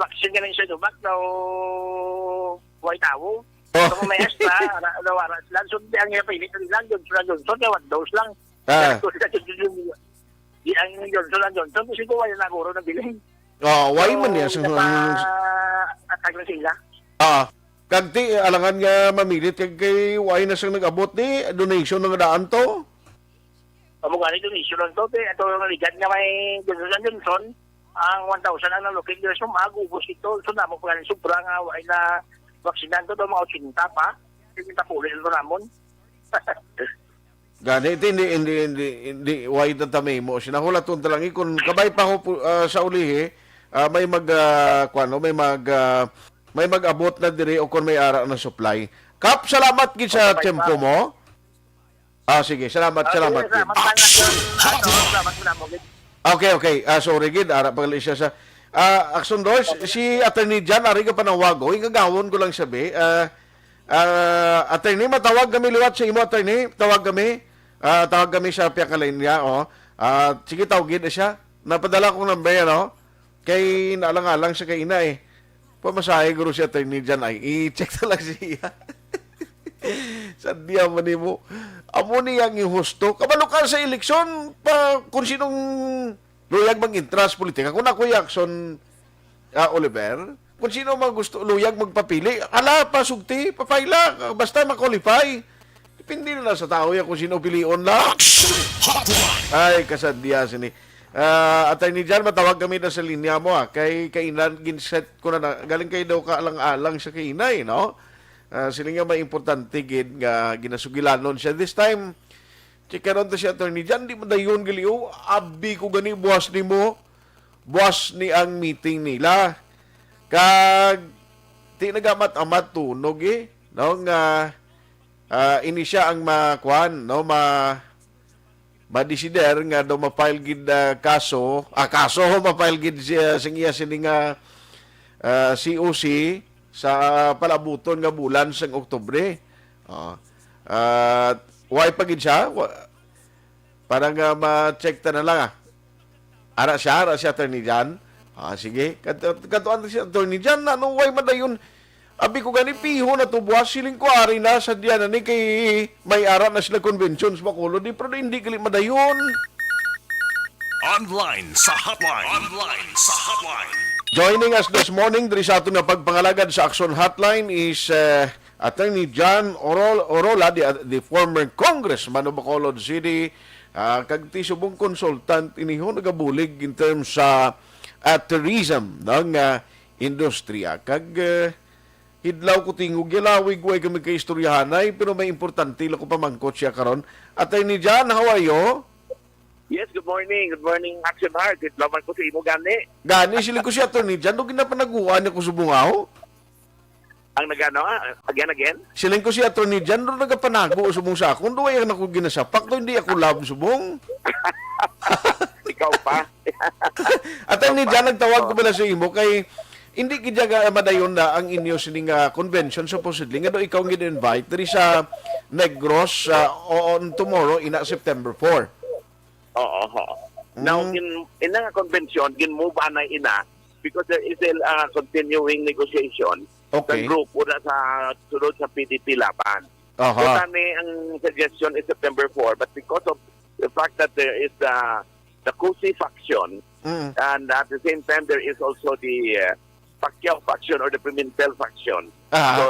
vaccine ka na sa Sinovac, daw way tawo. Oh. So, kung may Astra, ara, daw ara sila. So, di ang ipili nila, Johnson and Johnson, kaya one dose lang. Ah. Kaya, di ang Johnson and Johnson, kasi kung wala na guro na bilhin. Oh, why So, man niya sa napa-, atag na sila. Ah, kag ti, alangan nga mamilit kag kay why na siyang nag-abot ni donation nga daan to? Amo gani, donation lang to, te. Ato nga ligad nga may Johnson and Johnson, ang one thousand ang nalukid nila sumag, ubos ito. So, namo pa gani sobra nga, wala na vaksinan to, daw mga ochenta pa. Hindi tapuli ito namon. Gani, ito hindi, hindi, hindi, hindi, why na tami mo? Sinahulaton ta lang, eh, kung kabay pa ko pu-, ah, sa ulihi, ah, may mag, ah, kuwan, no? May mag, ah, may mag-abot na diri o kung may ara na supply. Kap, salamat gid sa Okay, tiyempo pa. mo. Ah, sige. Salamat, Ah, salamat, sige, gid. salamat, salamat, salamat, salamat, salamat, gid. Okay, okay. Ah, sorry, gid. Ara pa gali siya sa, ah, Action Doors, si Attorney Jan, ari ka panawag. Oy, gagawon ko lang siya, be. Ah, ah, attorney, matawag kami liwat sa imo, attorney. Tawag kami. Ah, tawag kami sa piyakalain niya, oh. Ah, sige, tawag gid siya. Napadala kong number, no? Kay naalang-alang sa kaina, eh. Pamasahe guro si Attorney Jan ay i-check na lang siya. Sa diya man nimo. Amo ni ang husto. Kabalo ka sa eleksyon pa kung sinong luyag mag-intra sa politika. Kung ako, Jackson, ah, Oliver, kung sino man gusto luyag magpapili, ala, pasugti, papaila, basta ma-qualify. Depende na lang sa tao yan kung sino pilion lang. Action Hotline. Ay, kasadya sini. Ah, Attorney Jan, matawag kami na sa linya mo, ah. Kay kainan, ginset ko na, na galing kay daw kaalang-alang sa kainay, no? Ah, sila nga may importante gid nga ginasugilanon siya. This time, check karon to si Attorney Jan, di madayon gali, oh. Abi ko gani, buwas nimo, buwas ni ang meeting nila. Kag, di nagamat-amat tunog, eh, no? Nga, ah, ini siya ang ma-, kuan, no? Ma-, madesider nga daw ma-file gid, ah, kaso, ah, kaso, ma-file gid siya, sing iya sini nga, ah, C O C sa palabuton nga bulan sang Oktubre. Ah, at why pa gid siya? Wa-, para nga ma-check ta na lang, ah. Ara siya, ara siya, Attorney Jan. Ah, sige. Kat-, katuan si Attorney Jan, ano, way madayon? Abi ko gani, piho na to, buwas, siling ko, ari na, sa diyan na ni kay may ara na sila conventions, Bacolod, di, pero hindi gali madayon. Online sa hotline. Online sa hotline. Joining us this morning, diri sa aton nga pagpangalagad sa Action Hotline is, eh, Attorney John Orol-, Orola, the, the former congressman of Bacolod City, ah, kag ti subong consultant iniho nagabulig in terms sa, ah, tourism, no, nga industriya. Kag, eh, hidlaw ko tingog, yalawig, way kami kaistoryahanay, pero may importante lang ko pamangkot siya karon. Attorney John, how are you? Yes, good morning. Good morning, Action Heart. Good morning ko sa imo, gani. Gani, siling ko si Attorney John, do ginapanaguan niya ko subong aho? Ang nagano, ah, again, again? Siling ko si Attorney John, ro nagapanago subong sa akon, do ay na ko ginasapak, do hindi ako love subong. Ikaw pa. Attorney Ikaw pa. John, nagtawag ko Oo. bala sa imo kay hindi gid ka madayon na ang inyo sining, ah, convention, supposedly nga do ikaw ang gin-invite diri sa Negros, ah, on tomorrow, ina September four. Oo, oo. Now, Mm. in, ina nga convention, gin-move anay ina because there is a, uh, continuing negotiation Okay. sa grupo na sa sulod sa P D P Laban. Aha. So, tani ang suggestion is September four, but because of the fact that there is the, the Cusi faction, Mm. and at the same time, there is also the, uh, Pacquiao faction or the Pimentel faction. Aha. So,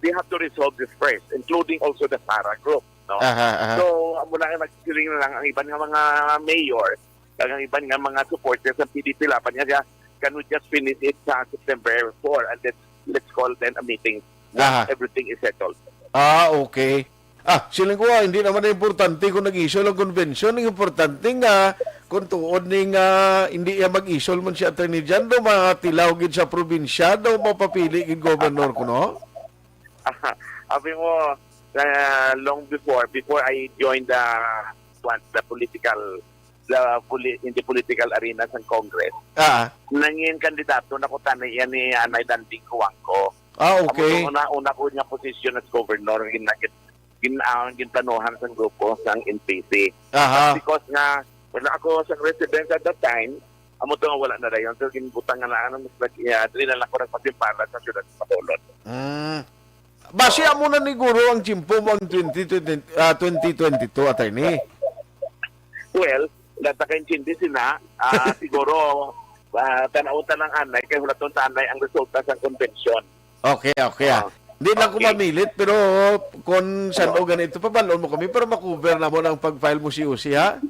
they have to resolve this first, including also the Sara group, no? Aha, aha. So, amo na nga nagsiling na lang ang iban nga mga mayor, kag ang iban nga mga supporters sa P D P Laban nga, "Can we just finish it sa September four and then let's call then a meeting once Aha. everything is settled." Ah, okay. Ah, siling ko, ah, hindi naman importante kung nag-issue ang convention. Ang importante nga, kung tuod ni nga hindi iya mag-issue man si Attorney John, do matilaw gid sa probinsya, do mapapili gid governor ko, no? Abi mo, uh, long before, before I joined the, what, the political, the poli-, in the political arena sa Congress, Ah. nangin kandidato na ko tani yan ni Anay Danding Cuanco. Ah, okay. Amo to una, una ko nga posisyon as governor, gin-, gin-, ang ginplanuhan sang grupo sang N P C. Aha. But because nga wala ako sa residence at that time, amo to nga wala na dayon. So, ginbutang nga na, ano, mas lagi, ah, dili na lang ko nagpasimpara sa siyudad sa Bacolod. Mm. Basi Oo. amo na ni guro ang tiyempo mo ang twenty twenty, ah, twenty twenty-two, attorney. Well, nata ka intindi sina, ah, siguro, ah, tan-aw ta lang anay, kay hulaton ta anay ang resulta sang convention. Okay, okay, ah. Ah. Di na ko Okay. mamilit, pero kung saan o ganito, pabalon mo kami para makover na mo ng pag-file mo si Usi, ha?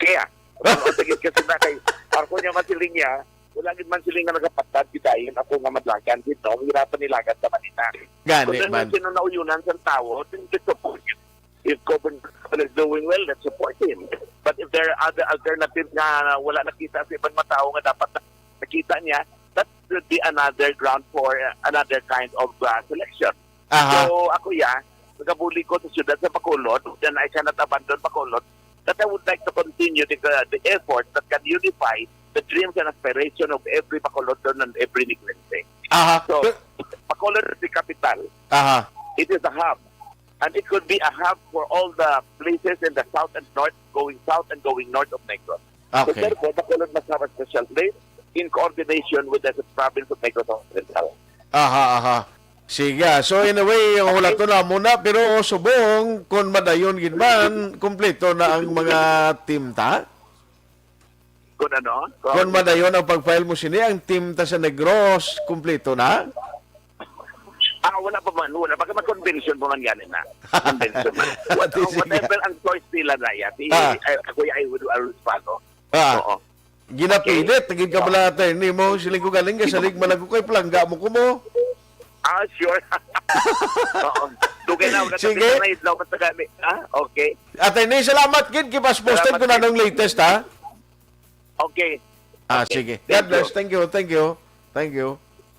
Kaya, ano, sige kasi na kay, ako niya masiling niya, wala gid man siling nga nagapatad kita, yun ako nga madlagan gid, no? Hirapan nilagan sa Manila. Gani Kung man. sino nauyunan sa tao, then just support him. If Governor is doing well, let's support him. But if there are other alternatives nga wala nakita sa ibang mga tao nga dapat na-, nakita niya, that would be another ground for, uh, another kind of, uh, selection. Aha. So, ako, ya, nagabuli ko sa siyudad sa Bacolod, then I cannot abandon Bacolod, that I would like to continue the, uh, the effort that can unify the dreams and aspiration of every Bacolodon and every Negrense. Aha. So, Pe- Bacolod is the capital. Aha. It is the hub. And it could be a hub for all the places in the south and north, going south and going north of Negros. So, Okay. therefore, Bacolod must have a special place in coordination with the province of Negros Occidental. Aha, aha. Sige, ah. So, in a way, ang Okay. hulaton na muna, pero subong, kung madayon gid man, kumpleto na ang mga team ta? Kung ano? Kung Kung madayon ang pag-file mo sini, ang team ta sa Negros, kumpleto na? Ah, wala pa man, wala. Baka mag-convention pa man gani na. Convention man. What, Sige. whatever ang choice nila, Raya, si, Ah. ay, ako, I would always follow. Ah. Oo. Ginapilit, Okay. gid ka Oo. pala, attorney mo. Siling ko galing ka, salig man ako kay palangga mo ko mo. Ah, sure. Oo. Dugay na, wala Sige. na idlaw, basta gani. Ah, okay. Attorney, salamat gid. Keep us posted Salamat kung gid. anong latest, ha? Okay. Ah, Okay. sige. Thank God bless. you. Thank you, thank you, thank you.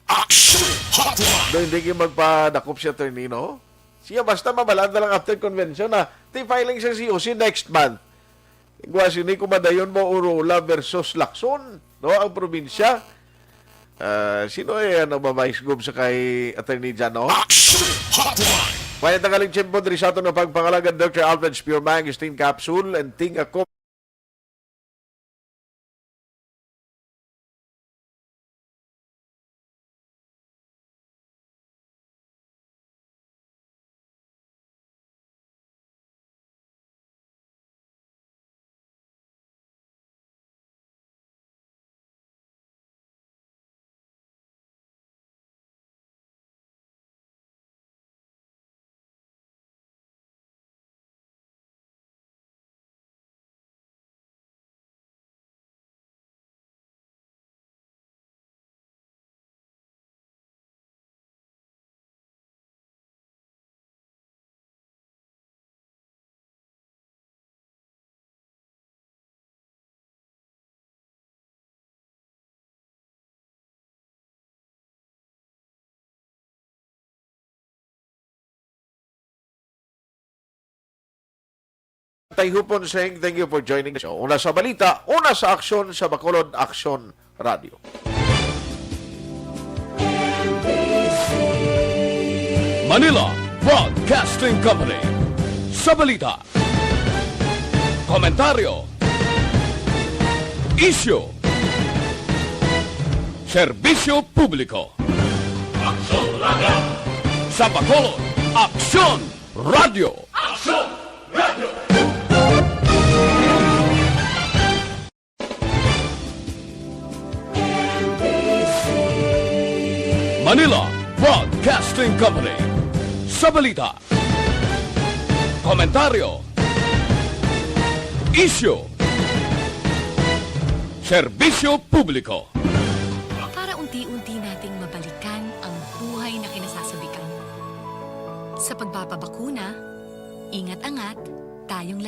Action Hotline. Do, hindi kayo magpadakop si attorney, no? Siya, basta mabalad na lang after convention, ha. Ti filing sa C O C next month. Igwa sini kumadayon mo, Urula versus Lacson, no? Ang probinsya. Ah, sino ay ano ba, Vice Gov sa kay Attorney Jano? Action Hotline. May tanggaling tiyempo diri sa aton nga pagpangalagan, Doctor Alfred Spearman, Christine Capsule, and Ting Ako. Tay Hupon saying thank you for joining the show. Una sa balita, una sa aksyon sa Bacolod Aksyon Radio. Manila Broadcasting Company. Sa balita, komentaryo, isyu, serbisyo publiko. Aksyon Radio. Sa Bacolod, Aksyon Radio. Aksyon Radio. Manila Broadcasting Company. Sa balita, komentaryo, isyu, serbisyo publiko. Para unti-unti nating mabalikan ang buhay na kinasasabikan. Sa pagpapabakuna, ingat-angat, tayong